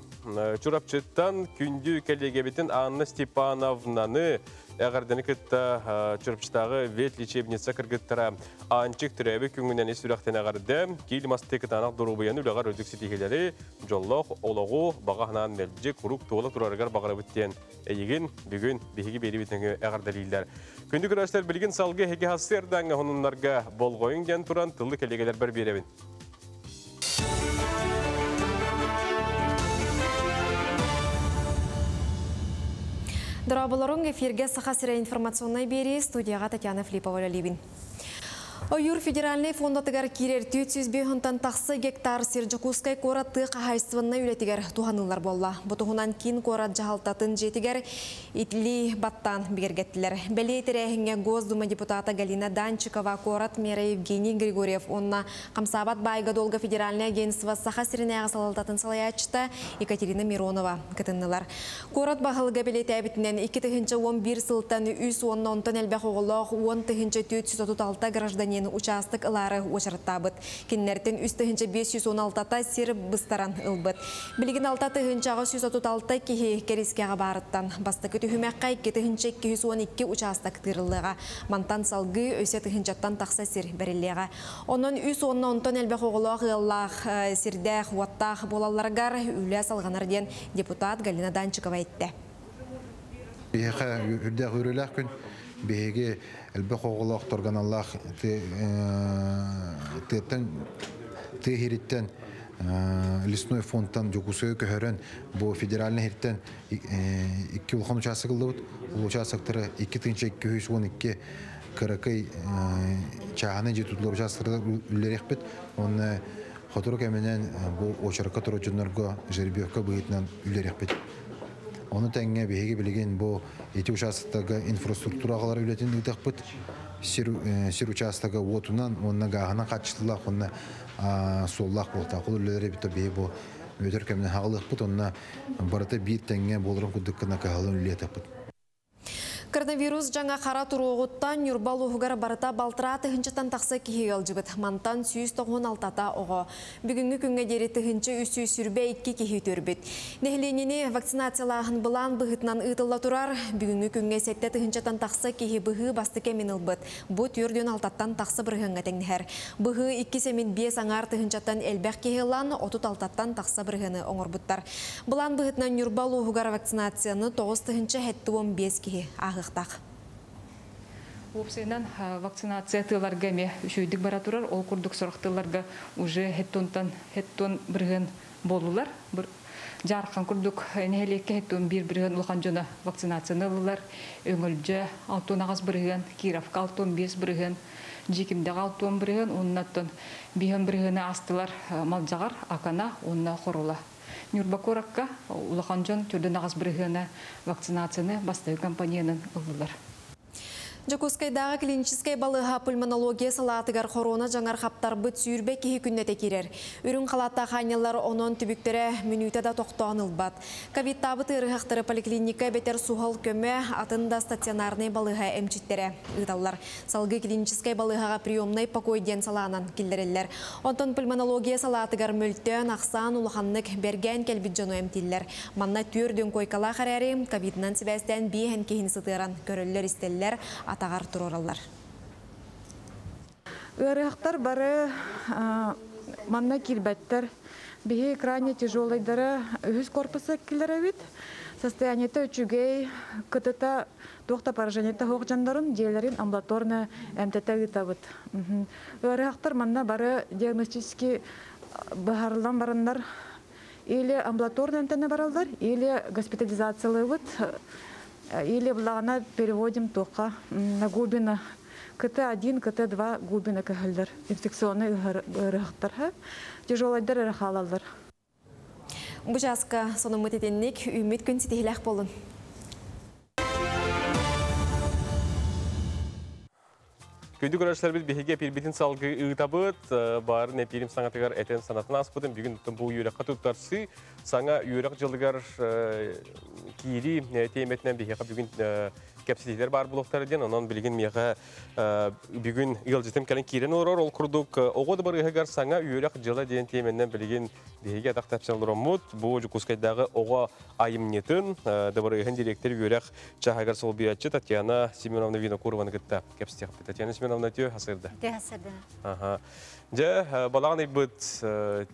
Чурапчыттан күндү кэллиэгэбитин Анна Степановнаны эҕэрдэни кытта Чурапчытааҕы ветлечебница кыргыттара Аанчык төрөөбүт күҥүнэн ис сүрэхтэн эҕэрдэ, киил масты кытаанах доруобуйаны үлэҕэр үрдүк ситиһиилэри, дьоллоох олоҕу баҕа санаан мэлдьи куруук туола турарыгар баҕарабыт диэн эйигин бүгүн биһиги биэрибит нөҥүө эҕэрдэлииллэр. Күндү көрөөччүлэр билигин салгыы эһиги сарсыардааҥҥа хонуннарга болҕойуҥ диэн туран тылы кэлигэлэрбэр биэрэбин. Дорооболоруҥ эфиргэ Саха сирэ информационнай биэрии студияҕа Татьяна Филиппова үлэлиибин. Ойуур федеральнай фондатыгар киирэр 405 тахса гектар сир Дьокуускай куорат тыа хаһаайыстыбаннай үлэтигэр туһаныллар буолла. Бу туһунан киин куорат дьаһалтатын дьиэтигэр итли баттаан бигэргэттилэр. Бэлиэ тэрээһиҥҥэ Госдума депутата Галина Данчикова, куорат мэра Евгений Григорьев уонна Хамсаабат баайга-дуолга федеральнай агентство Саха сиринээҕи салалтатын салайааччыта Екатерина Миронова кытыннылар. Куорат баһылыга бэлиэтээбитинэн, 2011 сылтан үс уонна онтон элбэх оҕолоох 10 436 гражданин учаастак ылаары уочараттаабыт. Кинилэртэн 3516-та сир быстаран ылбыт. Билигин 6836 киһи кэрискэҕэ баарыттан бастакы түһүмэххэ 2212 учаастак тыырыллыаҕа. Мантан салгыы өссө тыһыынчаттан тахса сир бэриллиэҕэ. Онон үс уонна онтон элбэх оҕолоох ыаллаах сирдээх, уоттаах буолалларыгар үлэ салҕанар диэн депутат Галина Данчикова эттэ. Биһиэхэ үрдээх үөрүүлээх күн. Биһиги элбэх оҕолоох торганаллаах тыаттан тыа иһириттэн лесной фондтан Дьокуускайга көһөрөн бу федеральный иһиттэн икки улахан учаастак ыллыбыт. Ол учаастактары 2212 кыракый чааһынай дьиэ тутулар учаастактарыгар үллэриэхпит. Уонна сотору кэминэн бу очеркка турар дьоннорго жеребьевка быһыытынан үллэриэхпит. Ону тэҥҥэ биһиги билигин бу ити учаастактарга инфраструктура аҕалар үлэтин ыытыахпыт. Сир, сир учаастага уотунан уонна гааһынан хааччыллаах уонна суоллаах буолтаах. Ол үлэлэри биһи бу өтөр кэминэн хаҕалыахпыт уонна барыта биир тэҥҥэ буоларын курдук гына кыһалын үлэлиэтэхпит. Коронавирус жаңа қара туруғыттан Нюрба улууһугар барыта 6000-тан тахса киһи ыалдьыбыт. Мантан 196-та оҕо. Бүгүҥҥү күҥҥэ диэри 1322 киһи үтүөрбүт. Нэһилиэнньэни вакцинациялааһын былаан быһыытынан ыытылла турар. Бүгүҥҥү күҥҥэ 7 тыһыынчаттан тахса киһи быһыы бастакы эмин ылбыт. Бу 46-тан тахса бырыһыаҥҥа тэҥнэһэр. Быһыы иккис эмин 5,5 тыһыынчаттан элбэх киһи ылан, 36-тан тахса бырыһыаны оҥорбуттар. Былаан быһыытынан Ньурба улууһугар вакцинацияны 9075 киһи ааһыахтаах. Уопсайынан вакцинация тыаларга эмиэ үчүгэйдик бара турар. Ол курдук сорох тыаларга уже хеттонтан хеттон бырыһыан буоллулар. Дьаархан курдук нэһилиэккэ 71% улахан дьоно вакцинацияны ыллылар. Өҥөлдьө 68%, Кировка 65%, Дьиикимдэҕэ 60%, уоннаттан 5 бырыһыаны аастылар Малдьаҕар, Акана уонна Хорула. Ньурба куоракка улахан дьон 48 бырыһыана вакцинацияны бастакы компоненын ыллылар. Дьокуускайдааҕы клиническэй балыыһа пульмонология салаатыгар хоруона дьаҥар хаптарбыт 20 киһи күннэтэ киирэр. Үрүҥ халааттаах аанньаллар онон түбүктэрэ мүнүүтэ да тохтоон ылбат. Ковидтаабыт ыарыһахтары поликлиника эбэтэр суһал көмө, атын да стационарнай балыыһа эмчиттэрэ ыыталлар. Салгыы клиническэй балыыһаҕа приемный покой диэн салаанан киллэрэллэр. Онтон пульмонология салаатыгар мөлтөөн, ахсаан улаханнык бэргээн кэлбит дьону эмтииллэр. Манна 40 куойкалаах эрээри, ковидынан сибээстээн 5 киһини сытыаран көрөллөр-истэллэр, атаҕар туруораллар. Ыарыһахтар бары манна киирбэттэр. Биһи крайне тяжелыйдары үһүс корпуска киллэрэбит. Состояниета үчүгэй, КТ-та туох да поражениета суох дьоннорун дьиэлэрин амбулаторно эмтэтэ ыытабыт. Ыарыһахтар манна бары диагностически быһаарыллан бараннар или амбулаторно эмтэнэ бараллар, или госпитализациялыыбыт, или буллаҕына переводим туохха на Губина. КТ-1, КТ-2 Губина көһөллөр. Инфекционный ыарыһахтар. Тяжелайдар эрэ хаалаллар. Бу чааска сонуммут итинник, үүммүт күн ситиһиилээх буоллун. Күндү көрөөччүлэрбит, биһиги эпиирбитин салгыы ыытабыт, баарын эпиирим саҥатыгар этэн санатан ааспытым. Бүгүн бу үөрэххэ туттарсыы саҥа үөрэх дьылыгар киирии тиэмэтинэн биһиэхэ бүгүн кэпсэтиилэр баар буолуохтара диэн, онон билигин миэхэ бүгүн ыалдьытым кэлэн киирэн олорор. Ол курдук оҕо дыбарыаһыгар саҥа үөрэх дьыла диэн тиэмэнэн билигин биһиги атах тэпсэн олороммут. Бу Дьокуускайдааҕы оҕо айымньытын дыбарыаһын директор үөрэх чааһыгар солбуйааччы Татьяна Семеновна Винокурованы кытта кэпсэтиэхпит. Татьяна Семеновна, үтүө сарсыарда. Үтүө сарсыарда. Аха. Дьэ, балаҕан ыйбыт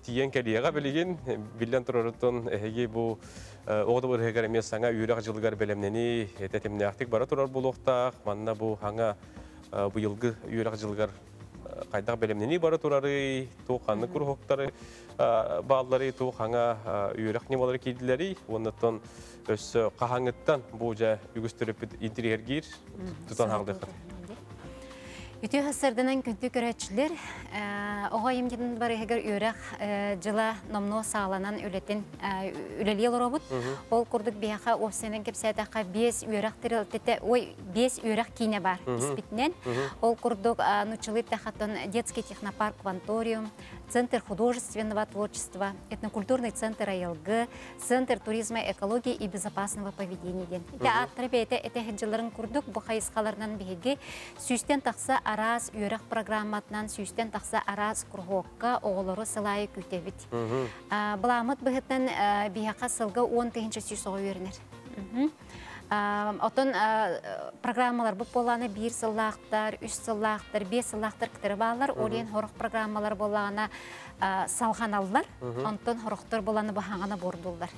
тиийэн кэлиэҕэ билигин, биллэн турарыттан эһиги бу оҕо дыбарыаһыгар эмиэ саҥа үөрэх дьылыгар бэлэмнэнии тэтимнээхтик бара турар буолуохтаах. Манна бу саҥа быйылгы үөрэх дьылыгар хайдах бэлэмнэнии бара турарый, туох ханнык куруһуоктары бааллары, туох саҥа үөрэх ньымалары киирдилэрий, уоннаттан өссө хаһааҥҥыттан бу дьэ үгүс төрөппүт интэриэһиргиир тутан хаалдыаххыт. Үтүө сарсыарданан, күндү көрөөччүлэр, оҕо айымньытын дыбарыаһыгар үөрэх дьыла номнуо саҕаланан үлэтин үлэлии олоробут. Ол курдук биһиэхэ уопсайынан кэпсээтэххэ 5 үөрэх тэрилтэтэ, ой, 5 үөрэх киинэ баар испитинэн. Ол курдук нууччалыы эттэххэ детский технопарк Кванториум, Центр художественного творчества, этнокультурный центр Айылгы, Центр туризма, экологии и безопасного поведения диэн. Ити ааттара бэйэтэ этэ сылдьалларын курдук бу хайысхаларынан биһиги 100-тэн тахса араас үөрэх программатынан 100-тэн тахса араас куруһуокка оҕолору сыл аайы күүтэбит. Былааммыт быһыытынан биһиэхэ сылга 10 100 оҕо үөрэнэр. Оттон программаларбыт буоллаҕына 1 сыллаахтар, 3 сыллаахтар, 5 сыллаахтар кытары бааллар. Ол иһин сорох программалар буоллаҕына салҕаналлар, онтон сорохтор буоллаҕына баһаҕана буордуллар.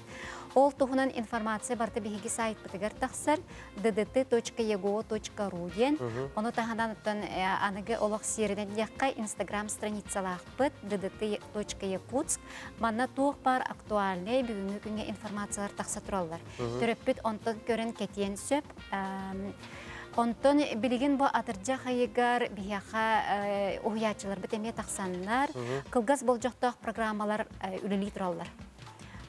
Ол туһунан информация барыта биһиги сайтпытыгар тахсар ddt.ego.ru диэн. Ону таһынан оттон аныгы олох сиэринэн диэххэ Инстаграм страницалаахпыт ddt.yakutsk. Манна туох баар актуальный бүгүҥҥү күҥҥэ информациялар тахса тураллар. Төрөппүт онтон көрөн кэтиэн сөп. Онтон билигин бу атырдьах ыйыгар биһиэхэ уһуйааччыларбыт эмиэ тахсаннар, кылгас болдьохтоох программалар үлэлии тураллар.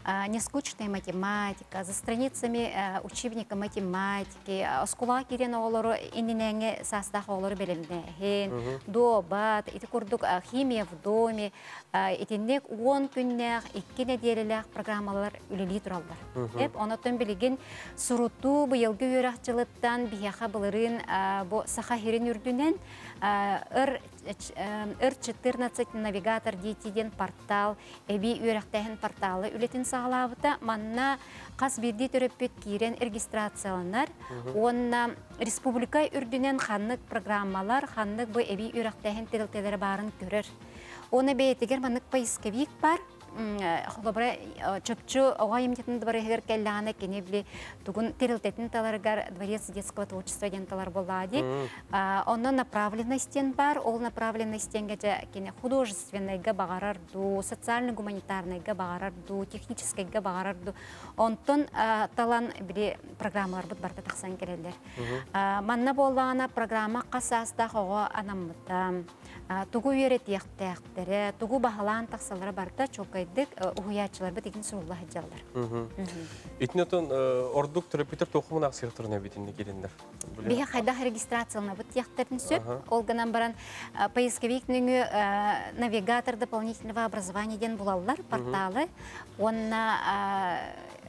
Нескучная математика, за страницами учебника математики, оскула кирен оҕолору иннинээҥи саастаах оҕолору бэлэмнээһин, дуобат, ити курдук химия в доме, итинник 10 күннээх, 2 нэдиэлэлээх программалар үлэлии тураллар. Эп онотон билигин сурутуу быйылгы үөрэх дьылыттан биһиэхэ былырыын бу Саха сирин үрдүнэн Р-14 навигатор дети диэн портал эбии үөрэхтээһин порталы үлэтин саҕалаабыта. Манна хас биирдии төрөппүт киирэн регистрацияланар уонна республика үрдүнэн ханнык программалар, ханнык бу эбии үөрэхтээһин тэрилтэлэрэ баарын көрөр. Уонна бэйэтигэр маннык поисковик бар. Холобура, чопчу оҕо айымньытын дворегар кэллэҕинэ кини били тугун тэрилтэтин таларыгар дворец детского творчества диэн талар буоллаҕа дии. Онно направленность диэн бар. Ол направленность диэнгэ дьэ кини художественнайга баҕарар дуу, социально-гуманитарнайга баҕарар дуу, техническайга баҕарар дуу. Онтон талан били программаларбыт барыта тахсан кэлэллэр. Манна буоллаҕына программа хас саастаах оҕо анаммыта, тугу үөрэтиэхтээхтэрэ, тугу баһылаан тахсаллара барыта чуолкайдык уһуйааччыларбыт игин сурулла сылдьаллар. Итини отон ордук төрөппүттэр туохумун ахсыахтарын эбитинни кириннер. Биһи хайдах регистрацияланабыт диэхтэрин сөп. Ол гынан баран поисковик нөҥүө навигатор дополнительного образования диэн булаллар порталы. Уонна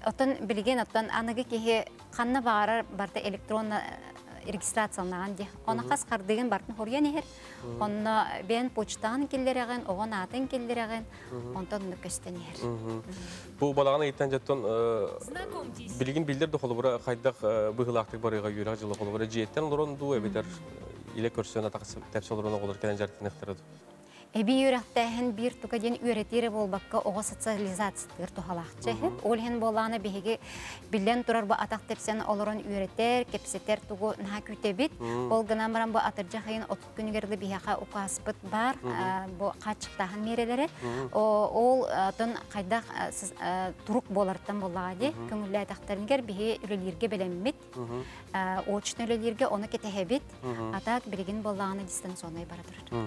оттон билигин оттон аныгы киһи ханна баҕарар барыта электронно регистрацияланаҕын дии. Оны хас хардыгын бартын хоруйан иһэр. Онно бэйэн почтаҕын киллэрэҕин, оҕон аатын киллэрэҕин, онтон онно көстөн иһэр. Бу балаҕан ыйыттан дьоттон билигин биллэр да холобура хайдах быһыылаахтык барыга үөрэх дьыла холобура дьиэттэн олорон дуу эбэтэр илэ көрсөн атах тэпсэ олорон оҕолор кэлэн дьарыктаныахтара дуу? Эбии үөрэхтээһин биир тука диэн үөрэтии эрэ буолбакка оҕо социализациятыгар туһалаахча иһит. Ол иһин буоллаҕына биһиги биллэн турар бу атах тэпсэн олорон үөрэтэр, кэпсэтэр тугу наһаа күүтэбит. Ол гынан баран бу атырдьах ыйын 30 күнүгэр да биһиэхэ укааспыт баар бу хааччахтааһын миэрэлэрэ. Ол отон хайдах турук буолартан буоллаҕа дии. Көҥүллээтэхтэригэр биһи үлэлииргэ бэлэммит. Очно үлэлииргэ ону кэтэһэбит. А так билигин буоллаҕына дистанционнай бара турар.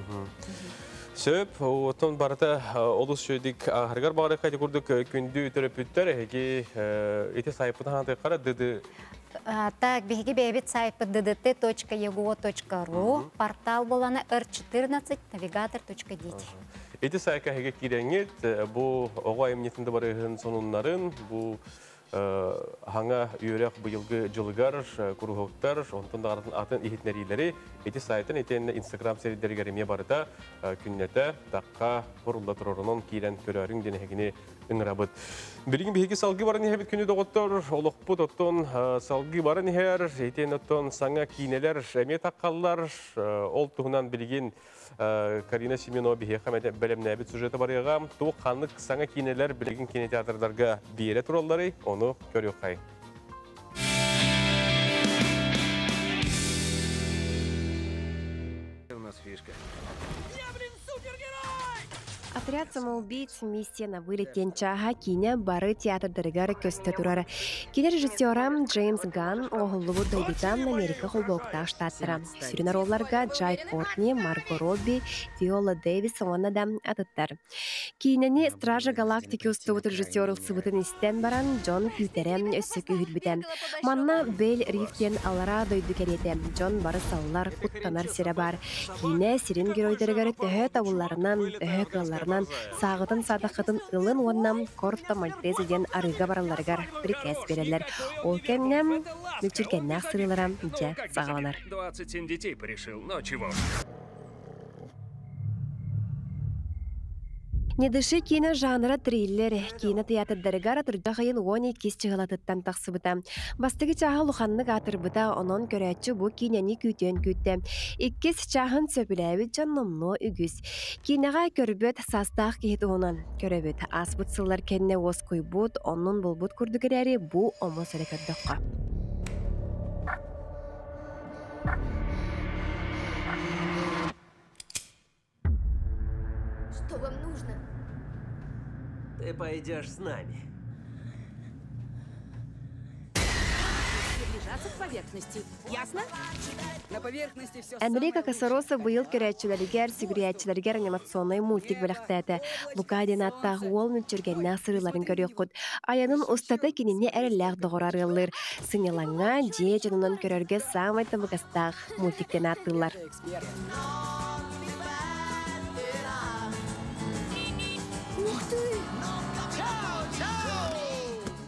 Сөп, оттон барыта олус үчүгүйдик ааһарыгар баҕарыахха ити курдук күндү төрөппүттэр эһиги ити сайпытын хаантыаххара дд Так, биһиги бэйэбит сайпыт ddt.ego.ru портал болана r14 навигатор.дети. Ити сайка эһиги киирэҥҥит бу оҕо айымньытын да барыһын сонуннарын бу хаҥа үөрэх быйылгы дьылыгар куруһуктар, онтон даҕатын атын иһитинэриилэри ити сайтан итиэннэ Инстаграм сирдэригэр эмиэ барыта күннэтэ тахха хурулла турарынан киирэн көрөөрүҥ диэн эһигини ыҥырабыт. Билигин биһиги салгыы баран иһэбит күнү доҕоттор, олохпут оттон салгыы баран иһэр, итиэн оттон саҥа киинэлэр эмиэ таххаллар. Ол туһунан билигин Карина Семенова биһиэхэ бэлэмнээбит сюжета барыаҕа. Туох ханнык саҥа киинэлэр билигин кинотеатрдарга биэрэ туралларый, ону көрүөххэй. У нас фишка. Отряд самоубийц миссия на вылет чааһа киинэ бары театрдарыгар көстө турар. Кини режиссера Джеймс Ганн оһоллубут дойдута Америка холбоуктаах штаттара. Сүрүн оруолларга Джай Кортни, Марго Робби, Виола Дэвис уонна да атыттар. Киинэни Стража Галактики устубут режиссер ылсыбытын истэн баран, дьон күүтэрэ өссө күүһүрбүтэ. Манна Бель Риф диэн аллараа дойду кэриэтэ. Дьон бары саллар, куттанар сирэ баар. Киинэ сирин геройдарыгар төһө табылларынан, төһө кыалларынан сааҕытын саадаххытын ылын уонна Корто Мальтезе диэн арыыга баралларыгар приказ биэрэллэр. Ол кэмҥэ мүлчүргэннээх сырыылара дьэ саҕаланар. 27 детей порешил, но чего? Не дыши киинэ жанра триллер. Киинэ тыйаатырдарыгар атырдьах ыйын 12 чыһылатыттан тахсыбыта. Бастакы чааһа улаханнык аатырбыта, онон көрөөччү бу киинэни күүтүөн күүттэ. Иккис чааһын сөбүлээбит дьон номнуо үгүс. Киинэҕэ көрбөт саастаах киһи туһунан көрөбүт. Ааспыт сыллар кэннэ уоскуйбут, оннун булбут курдук эрээри бу омос эрэ көрдөххө. Что вам нужно? Ты пойдешь с нами. Приближаться к поверхности. Ясно? На поверхности все Энрико Касароса быйыл көрөөччүлэригэр, сүгүрүйээччилэригэр анимационнай мультик бэлэхтээтэ. Лука диэн ааттаах уол мүлчүргэннээх сырыыларын көрүөххүт. Айанын устата кинини эрэллээх доҕор арыаллыыр. Сынньалаҥҥа дьиэ дьонунан көрөргө саамай табыгастаах мультиктэн ааттыыллар. Ух ты!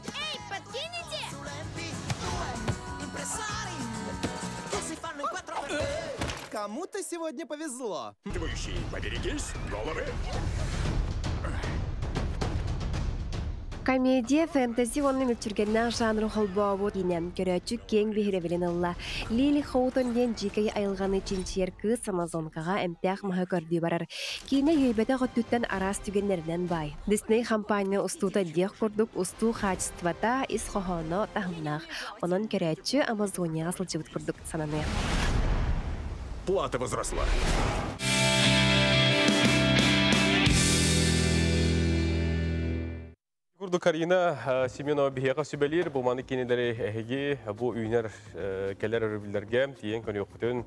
Эй, подкините! Кому-то сегодня повезло. Поберегись, головы. Комедия, фэнтези уонна мүлчүргэннээх жанры холбообут киинэ көрөөччү киэҥ биһирэбилин ылла. Лили Хоутон диэн дьиикэй айылҕаны чинчийэр кыыс Амазонкаҕа эмтээх маһы көрдүү барар. Киинэ үөйбэтэх өттүттэн араас түгэннэринэн баай. Дисней хампаанньа устуута диэх курдук устуу хаачыстыбата, ис хоһооно таһымнаах. Онон көрөөччү Амазонияҕа сылдьыбыт курдук сананыа. Плата возросла. Курдук Карина Семенова биһиэхэ сүбэлиир, бу маны кинилэри эһиги бу үүнэр кэлэр өрөбүллэргэ тиийэн көрүөхпүтүн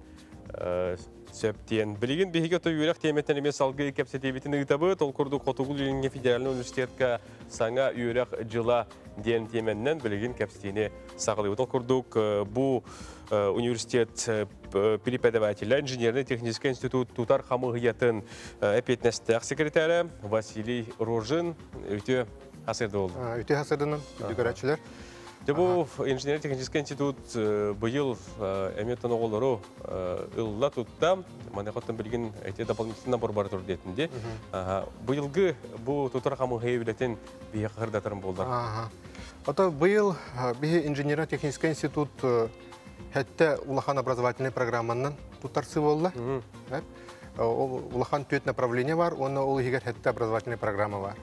сөп диэн. Билигин биһиги ото үөрэх тиэмэттэн эмиэ салгыы кэпсэтиибитин ыытабыт. Ол курдук Хотугу Илиҥҥи федеральнай университетка саҥа үөрэх дьыла диэн тиэмэннэн билигин кэпсэтиини саҕалыыбыт. Ол курдук бу университет преподавателя, инженерно-технический институт тутар хамыһыйатын эпиэтинэстээх секретаря Василий Рожин үтүө хасырды болду. Үтүө хасырдынан, үтүө көрөөччүлэр. Дьэ бу инженерно-технический институт быйыл эмиэ оҕолору ылла тутта. Маныхаттан билигин эти дополнительно набор бар тур диэтинди. Быйылгы бу тутар хамыһыйа үлэтин биһиэхэ хырдатарым буолдар. Ото быйыл биһи инженерно-технический институт хэтте улахан образовательный программаннан тутарсы болла. Ол улахан түөт направление бар, онно ол иһигэр хэтте образовательный программа бар.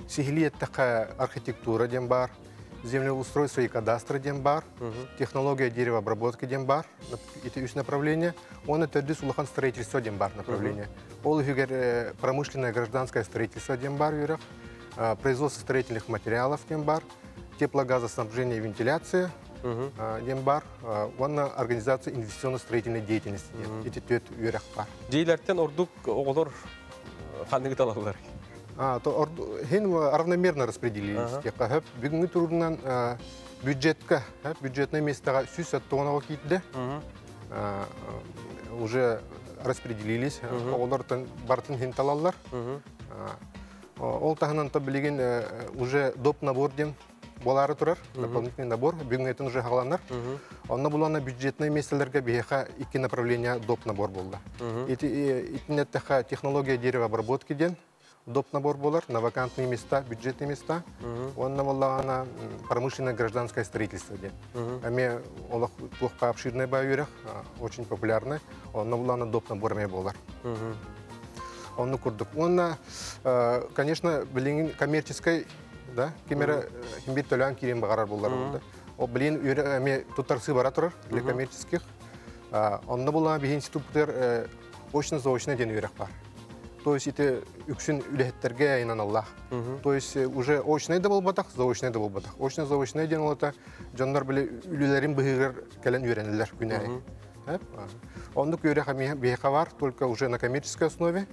Сиһили эттэхэ архитектура диэн бар, землеустройство и кадастр диэн бар, технология деревообработки диэн бар, ити үс направление. Оны төрдүс улахан строительство диэн бар направление. Ол иһигэр промышленное гражданское строительство диэн бар үөрэх, производство строительных материалов диэн бар, теплогазоснабжение и вентиляция диэн бар, уонна организация инвестиционно-строительной деятельности диэн. Ити түөт үөрэх бар. Дьиэлэртэн ордук оҕолор ханныгы талаллар? То хин равномерно распределились. Бүгүҥҥү туругунан бюджетка, бюджетное местоға сүз оттоҕоноҕо киирдэ. Уже распределились. Оҕолор бартын хин талаллар. Ол таһынан то билигин уже доп набор диэн буолаары турар, дополнительный набор, бүгүҥҥүтүн уже хааланар. Онно булана бюджетный местелерге биһиэхэ икки направление доп набор болду. Итиннеттеха технология деревообработки диэн доп набор болар, на вакантные места, бюджетные места. Онно боллаҕана промышленное гражданское строительство диэн. Эми олох туохха обширный баа үөрэх, очень популярный. Онно булана доп набор эме болар. Онну курдук. Онна, конечно, билигин коммерческой, да, кимере химбир төлөөн киирин баҕарар буллар болды. О, билин эми туттарсы бара турар для коммерческих. Онно була биһи институт очно-заочно диэн үөрэх бар. То есть ити үксүн үлэһиттерге айнаналлах. То есть уже очный да болбатах, заочный да болбатах. Очно-заочный диэн олата дьоннор били үлэлэрин быһыгар кэлэн үөрэнэллэр күнэри. Оннук үөрэх биһиэхэ бар, только уже на коммерческой основе.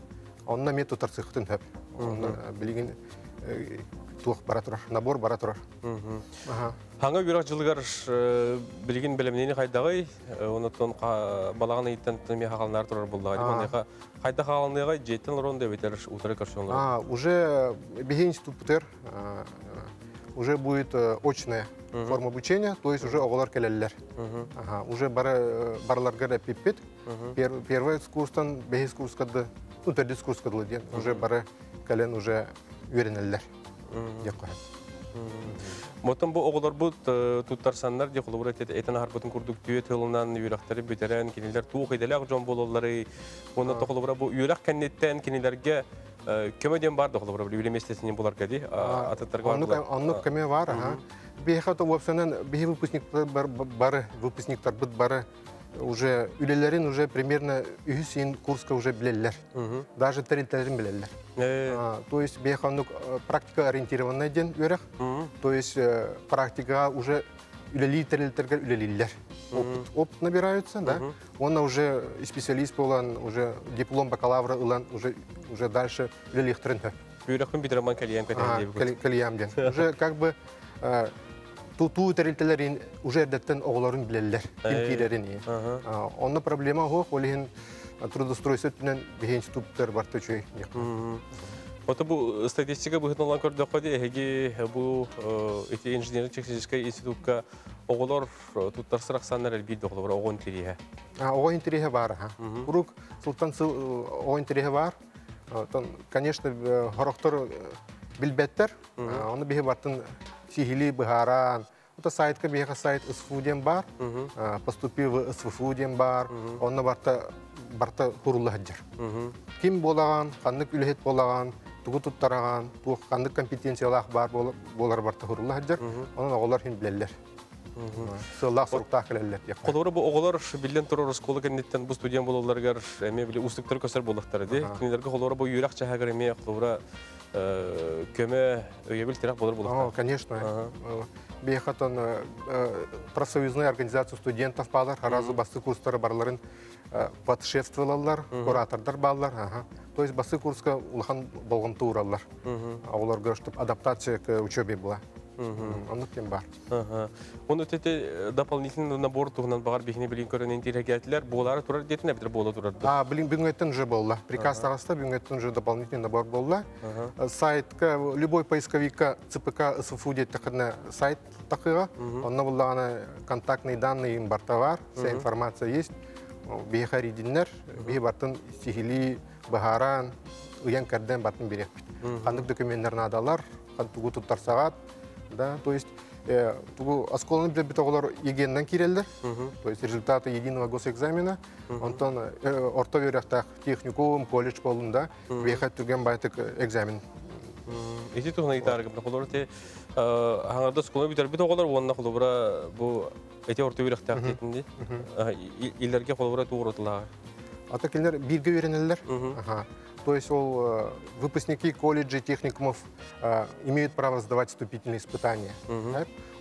Онно мен тутарсыхтын хөп. Билигин туох бара турар, набор бара турар. Хаҥа үөрэх дьылыгар билигин бэлэмнэни хайдаҕый, онотон балаҕан ыйыттан тэмиэ хааланаар турар буоллаҕа. Маныаха хайда хааланыаҕай дьиэттэн олорон да эбэтэр утары көрсөн олорон? Уже биһи институт уже будет очная форма обучения, то есть уже оҕолор кэлэллэр. Уже барыларгар эппиппит. Первый курстан бэһис курска да, ну төрдүс курска дылы диэн, уже бары кэлэн уже үөрэнэллэр. Диэх көһөн. Мотон бу оҕолорбут туттарсаннар дии холобура этэн аһарбытын курдук түөт тылынан үөрэхтэри бүтэрэн кинилэр туох идэлээх дьон буолалларый уонна холобура бу үөрэх кэнниттэн кинилэргэ көмө диэн бар да холобура үлэ миэстэтинин буларга дии атыттарга бар. Оннук көмө бар, аха. Биһиэхэ то уопсанан биһи выпускниктар бары выпускниктарбыт бары уже үлэлэрин уже примерно үһүс иин курска уже билэллэр. Даже тэрилтэлэрин билэллэр. То есть биһиэхэ оннук практика ориентированный диэн үөрэх. То есть практикаға уже үлэлиир тэрилтэлэргэ үлэлииллэр. Опыт, опыт набираются, да. Он уже специалист буолан, уже диплом бакалавра ылан, уже дальше үлэлиэхтэрин сөп. Үөрэхпин бүтэрэн кэлиэм кэтэн Кэлиэм диэн. Уже как бы тутуу тэрилтэлэрин уже эрдэттэн оҕолорун билэллэр, ким киирэрин. Онно проблема суох, ол иһин трудоустройство өттүнэн биһи институттар барыта үчүгэй. Ото бу статистика быһыытынан көрдөххө дии, эһиги бу ити инженерно-техническэй институкка оҕолор туттарсар ахсааннар элбиир да оҕолор оҕо интэриэһэ. Оҕо интэриэһэ баар. Куруук сылтан сыл оҕо интэриэһэ баар. Оттон, конечно, сорохтор билбэттэр. Ону биһи бартын сиһилии быһааран, это сайтка биһиэхэ сайт СФУ диэн баар, поступи в СФУ диэн баар, онно барта барта курулла сылдьар. Ким буолаҕан, ханнык үлэһит буолаҕан, тугу туттараҕан, туох ханнык компетенциялаах баар буолар барта курулла сылдьар. Онон оҕолор хин билэллэр. Сыаллаах соруктаах кэлэллэр. Холобура бу оҕолор биллэн турар оскуола кэнниттэн бу студент буолалларыгар эмиэ били уустуктары көстөр буоллахтара дии. Кинилэргэ холобура бу үөрэх чаһыгар эмиэ холобура көмө өйөбүл тирэх болар буолуохтаах. Конечно. Биһиэхэ профсоюзная организация студентов баалар, сразу басты курстары барыларын подшефствоваллар, куратордар баалар. То есть басты курска улахан болҕомто уураллар. Оҕолорго, чтобы адаптация к учебе была. Оннук кем бар. Оны тете дополнительный набор туһунан баҕар биһини билин көрөн интириэһиргээтилэр. Буолаары турар диэтин эбитер буола турар. А, блин, бүгүҥҥүттэн уже буолла. Приказ таҕыста, бүгүҥҥүттэн уже дополнительный набор буолла. Сайтка, любой поисковикка ЦПК СФУ диэттэххинэ сайт тахыга. Онно буллаҕына контактные данные им барта бар, вся информация есть. Биһиэхэ эрийдиннэр, биһи бартын сиһилии быһааран, ыйан кэрдэн бартын бириэхпит. Ханнык документтар наадалар, тугу туттарсаҕат, да, то есть тугу оскуоланы билбит оҕолор ЕГЭ-ннан киирэллэр, то есть результаты единого госэкзамена, онтон орто үөрэхтээх техникум, колледж буоллун да, биһиэхэ түргэн баайтык экзамен. Ити туһунан ыйытаарыгым холобура те хаҥарда оскуоланы бүтэрбит оҕолор уонна холобура бу эти орто үөрэхтээх диэтин иллэргэ холобура туурутулааҕар. Ата кинилэр бииргэ үөрэнэллэр. То есть ол выпускники колледжей, техникумов имеют право сдавать вступительные испытания.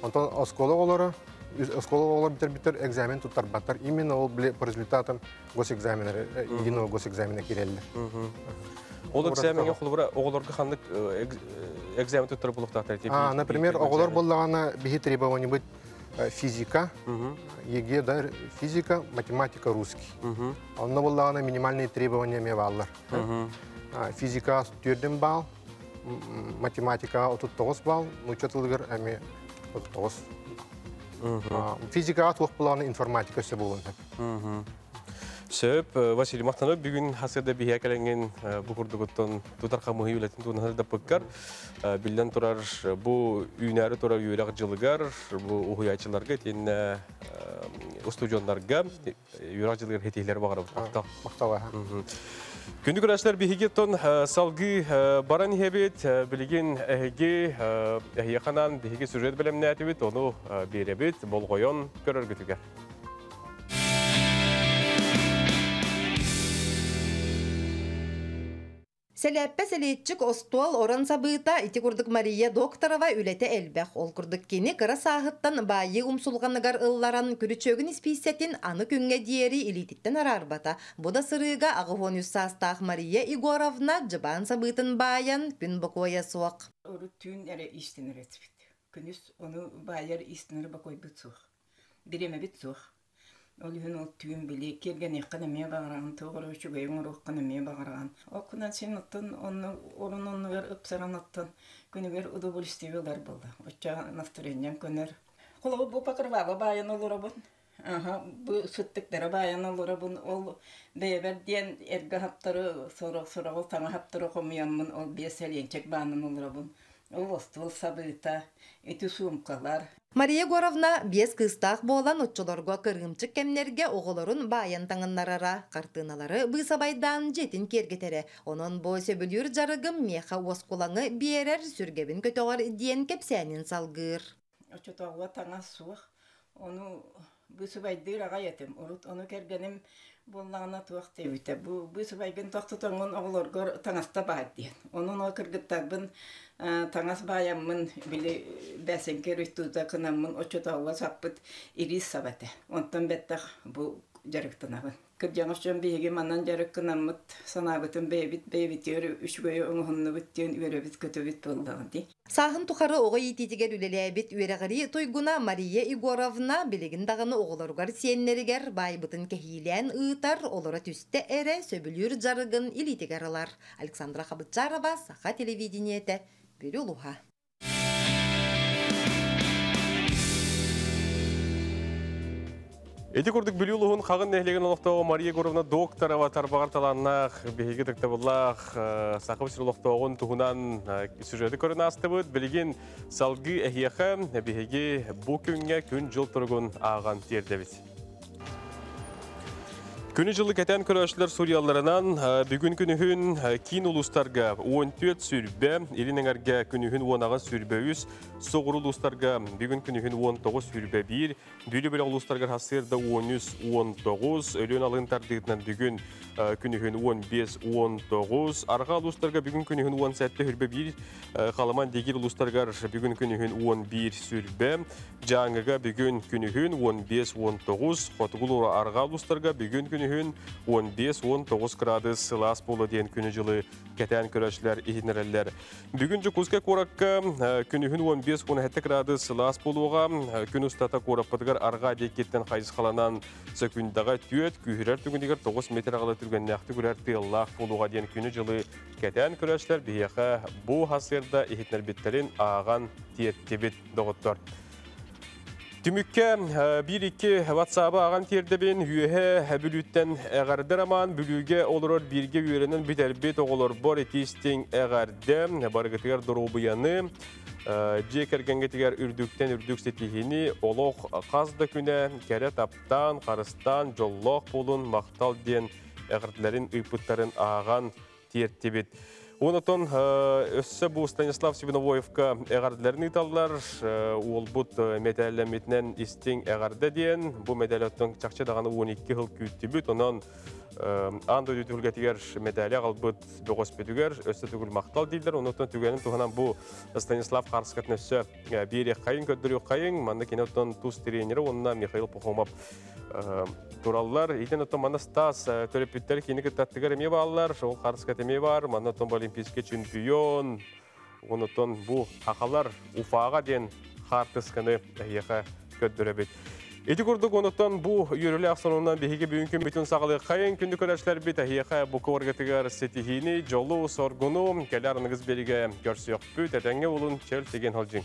Онтон оскуола оҕолоро оскуола оҕолор бүтэр экзамен туттарбаттар. Именно ол по результатам госэкзамена, единого госэкзамена киирэллэр. Ол экзамеҥҥэ холобура оҕолорго ханнык экзамен туттар буолуохтаахтар? А, например, оҕолор буоллаҕына биһи требование физика, ЕГЭ, да, физика, математика, русский. Онно буоллаҕына минимальные требования эмиэ бааллар. Физика 4 балл, математика 39 балл, нуучча тылыгар эмиэ 39. Физикаҕа туох буоллаҕына информатика өссө буолуон сөп. Сөп, Василий махтанабыт бүгүн хасырда биһиэ кэлэҥҥин бу курдугуттан тутар хамыһыы үлэтин туһунан сырдаппыккар. Биллэн турар, бу үүнээри турар үөрэх дьылыгар, бу уһуйааччыларга итиэннэ устудьуоннарга үөрэх дьылыгар ситиһиилэр баҕарабыт. Махтал. Махтал. Күндү көрөөччүлэр биһиги оттон салгыы баран иһэбит. Билигин эһиги эһиэхэ биһиги сюжет бэлэмнээтибит, ону биэрэбит, болҕойон көрөргүтүгэр. Сэлээппэ сэлиэтчик остуол орон сабыыта ити курдук Мария Докторова үлэтэ элбэх. Ол курдук кини кыра сааһыттан баайыы умсулҕаныгар ылларан күрүчүөгүн испииссэтин аны күҥҥэ диэри илиититтэн араарбата. Бу да сырыыга 83 саастаах Мария Егоровна дьыбаан сабыытын баайан күн бокуойа суох. Урут түүн эрэ иистэнэр этибит. Күнүс ону баайар иистэнэр бокуойбут суох. Бириэмэбит суох. Ол иһин ол түүн били киэргэниэххин эмиэ баҕараҕын, туох эрэ үчүгэйи оҥоруоххун эмиэ баҕараҕын. Ол гынан син оттон онно орун оннугар ыпсаран оттон күнүгэр удовольствие ылар буолла. Оччо настроением көнөр. Холобур бу покрывало баайан олоробун. Аха, бу сыттыктары баайан олоробун. Ол бэйэбэр диэн эргэ хаптары, сороҕу саҥа хаптары хомуйаммын, ол биэс сэлиэнчик баанан олоробун. Ол остуол сабыыта, ити суумкалар. Мария Егоровна биэс кыыстаах буолан оччолорго кырыымчык кэмнэргэ оҕолорун баайан таҥыннарара, хартыыналары быысабайдаан дьиэтин киэргэтэрэ. Онон бу сөбүлүүр дьарыгым миэхэ уоскулаҥы биэрэр, сүргэбин көтөҕөр диэн кэпсээнин салгыыр. Оччотооҕуга таҥас суох. Ону быысыбайдыыр аҕай этим. Урут ону кэргэним Буоллаҕына туох диэбитэ, бу быысыбайгын тохтотоҥҥун оҕолоргор таҥаста баар диэн. Онон ол кыргыттарбын таҥас баайаммын, били бээсэҥкэ өрүстуута кынаммын оччотооҕуга саппыт ириис саба этэ. Онтон бэттэх бу дьарыктанабын. Кырдьаҕас дьон биһиги манан дьарыктанаммыт санаабытын бэйэбит бэйэбитигэр үчүгэй оҥоһуннубут диэн үөрэбит-көтөбүт буоллаҕа дии. Сааһын тухары оҕо иитиитигэр үлэлээбит үөрэҕирии туйгуна Мария Егоровна билигин даҕаны оҕолоругар сиэннэригэр баайбытын кэһиилээн ыытар, олоро түстэ эрэ сөбүлүүр дьарыгын илиитигэр ылар. Александра Хабытчарова, Саха телевидениетэ, Бүлүү улууһа. Ити курдук Бүлүү улууһун Хаҕын нэһилиэгин олохтооҕо Мария Егоровна Докторова тарбаҕар талааннаах, биһиги ытыктабыллаах Саха сир олохтооҕун туһунан сюжеты көрөн аастыбыт. Билигин салгыы эһиэхэ биһиги бу күҥҥэ күн-дьыл туругун ааҕан тиэрдэбит. Күнү-дьылы кэтэн көрөөччүлэр суруйалларынан, бүгүн күнүһүн киин улуустарга 14 сүрбэ, илин эҥэргэ күнүһүн 18 сүрбэ 3, соҕуруу улуустарга бүгүн күнүһүн 19 сүрбэ 1, Бүлүү бөлөх улуустарыгар сарсыарда 13-19, Өлүөн алын тардыытынан бүгүн күнүһүн 15-19, Арҕаа улуустарга бүгүн күнүһүн 17 сүрбэ 1, Халыман Дигир улуустарыгар бүгүн күнүһүн 11 сүрбэ, Дьааҥыга бүгүн күнүһүн 15-19, Хотугу арҕаа улуустарга бүгүн күнүһүн 15-19 градус сылаас буолуо диэн күнү-дьылы кэтээн көрөөччүлэр иһитиннэрэллэр. Бүгүн Дьокуускай куоракка күнүһүн 15-17 градус сылаас буолуоҕа. Күн устата куораппытыгар арҕаа диэкиттэн хайысхаланан сөкүндэҕэ 4, күүһүрэр түгэнигэр 9 метр аҕала түргэннээхтик үрэр тыаллаах буолуоҕа диэн күнү-дьылы кэтээн көрөөччүлэр биһиэхэ бу сарсыарда иһитиннэрбиттэрин ааҕан тиэртибит, доҕоттор. Түмүккэ биир-икки ватсабы ааҕан тиэрдэбин. Үөһэ Бүлүүттэн эҕэрдэ роман. Бүлүүгэ олорор бииргэ үөрэнэн бүтэрбит оҕолорбор итии-истиҥ эҕэрдэ. Барыгытыгар доруобуйаны, дьиэ кэргэҥҥитигэр үрдүктэн үрдүк ситиһиини, олох хас да күнэ кэрэ таптаан, харыстаан, дьоллоох буолун, махтал диэн эҕэрдэлэрин ыыппыттарын ааҕан тиэртибит. Онотон өссө бу Станислав Свиновоевка эҕэрдэлэрин ыыталлар. Уолбут мэтээллэммитинэн истиҥ эҕэрдэ диэн. Бу мэдээлэ оттон чахчы даҕаны 12 сыл күүттүбүт. Онон аан дойду түһүлгэтигэр мэдээлэ аҕалбыт бөҕөспүтүгэр өссө төгүл махтал дииллэр. Онотон түгэнин туһанан бу Станислав Харскатын өссө биэриэххэйин, көрдөрүөххэйин. Манна кини оттон тус тренері уонна Михаил Пахомов тураллар. Итин оттон манна Стас төрөппүттэр кини кыттаттыгар эмиэ бааллар, ол харыскат эмиэ бар. Манна оттон олимпийский чемпион, онотон бу хахалар Уфаҕа диэн хаартысканы эһиэхэ көрдөрөбүт. Ити курдук онотон бу үөрүүлээх сонунан биһиги бүгүн күммүтүн саҕалыаххайын күндү көрөөччүлэрбит эһиэхэ бу куоргатыгар ситиһиини, дьолу, соргуну кэлэр аныгыс биэригэ көрсүөхпүт. Этэҥҥэ булун, чөл тигин холдьуҥ.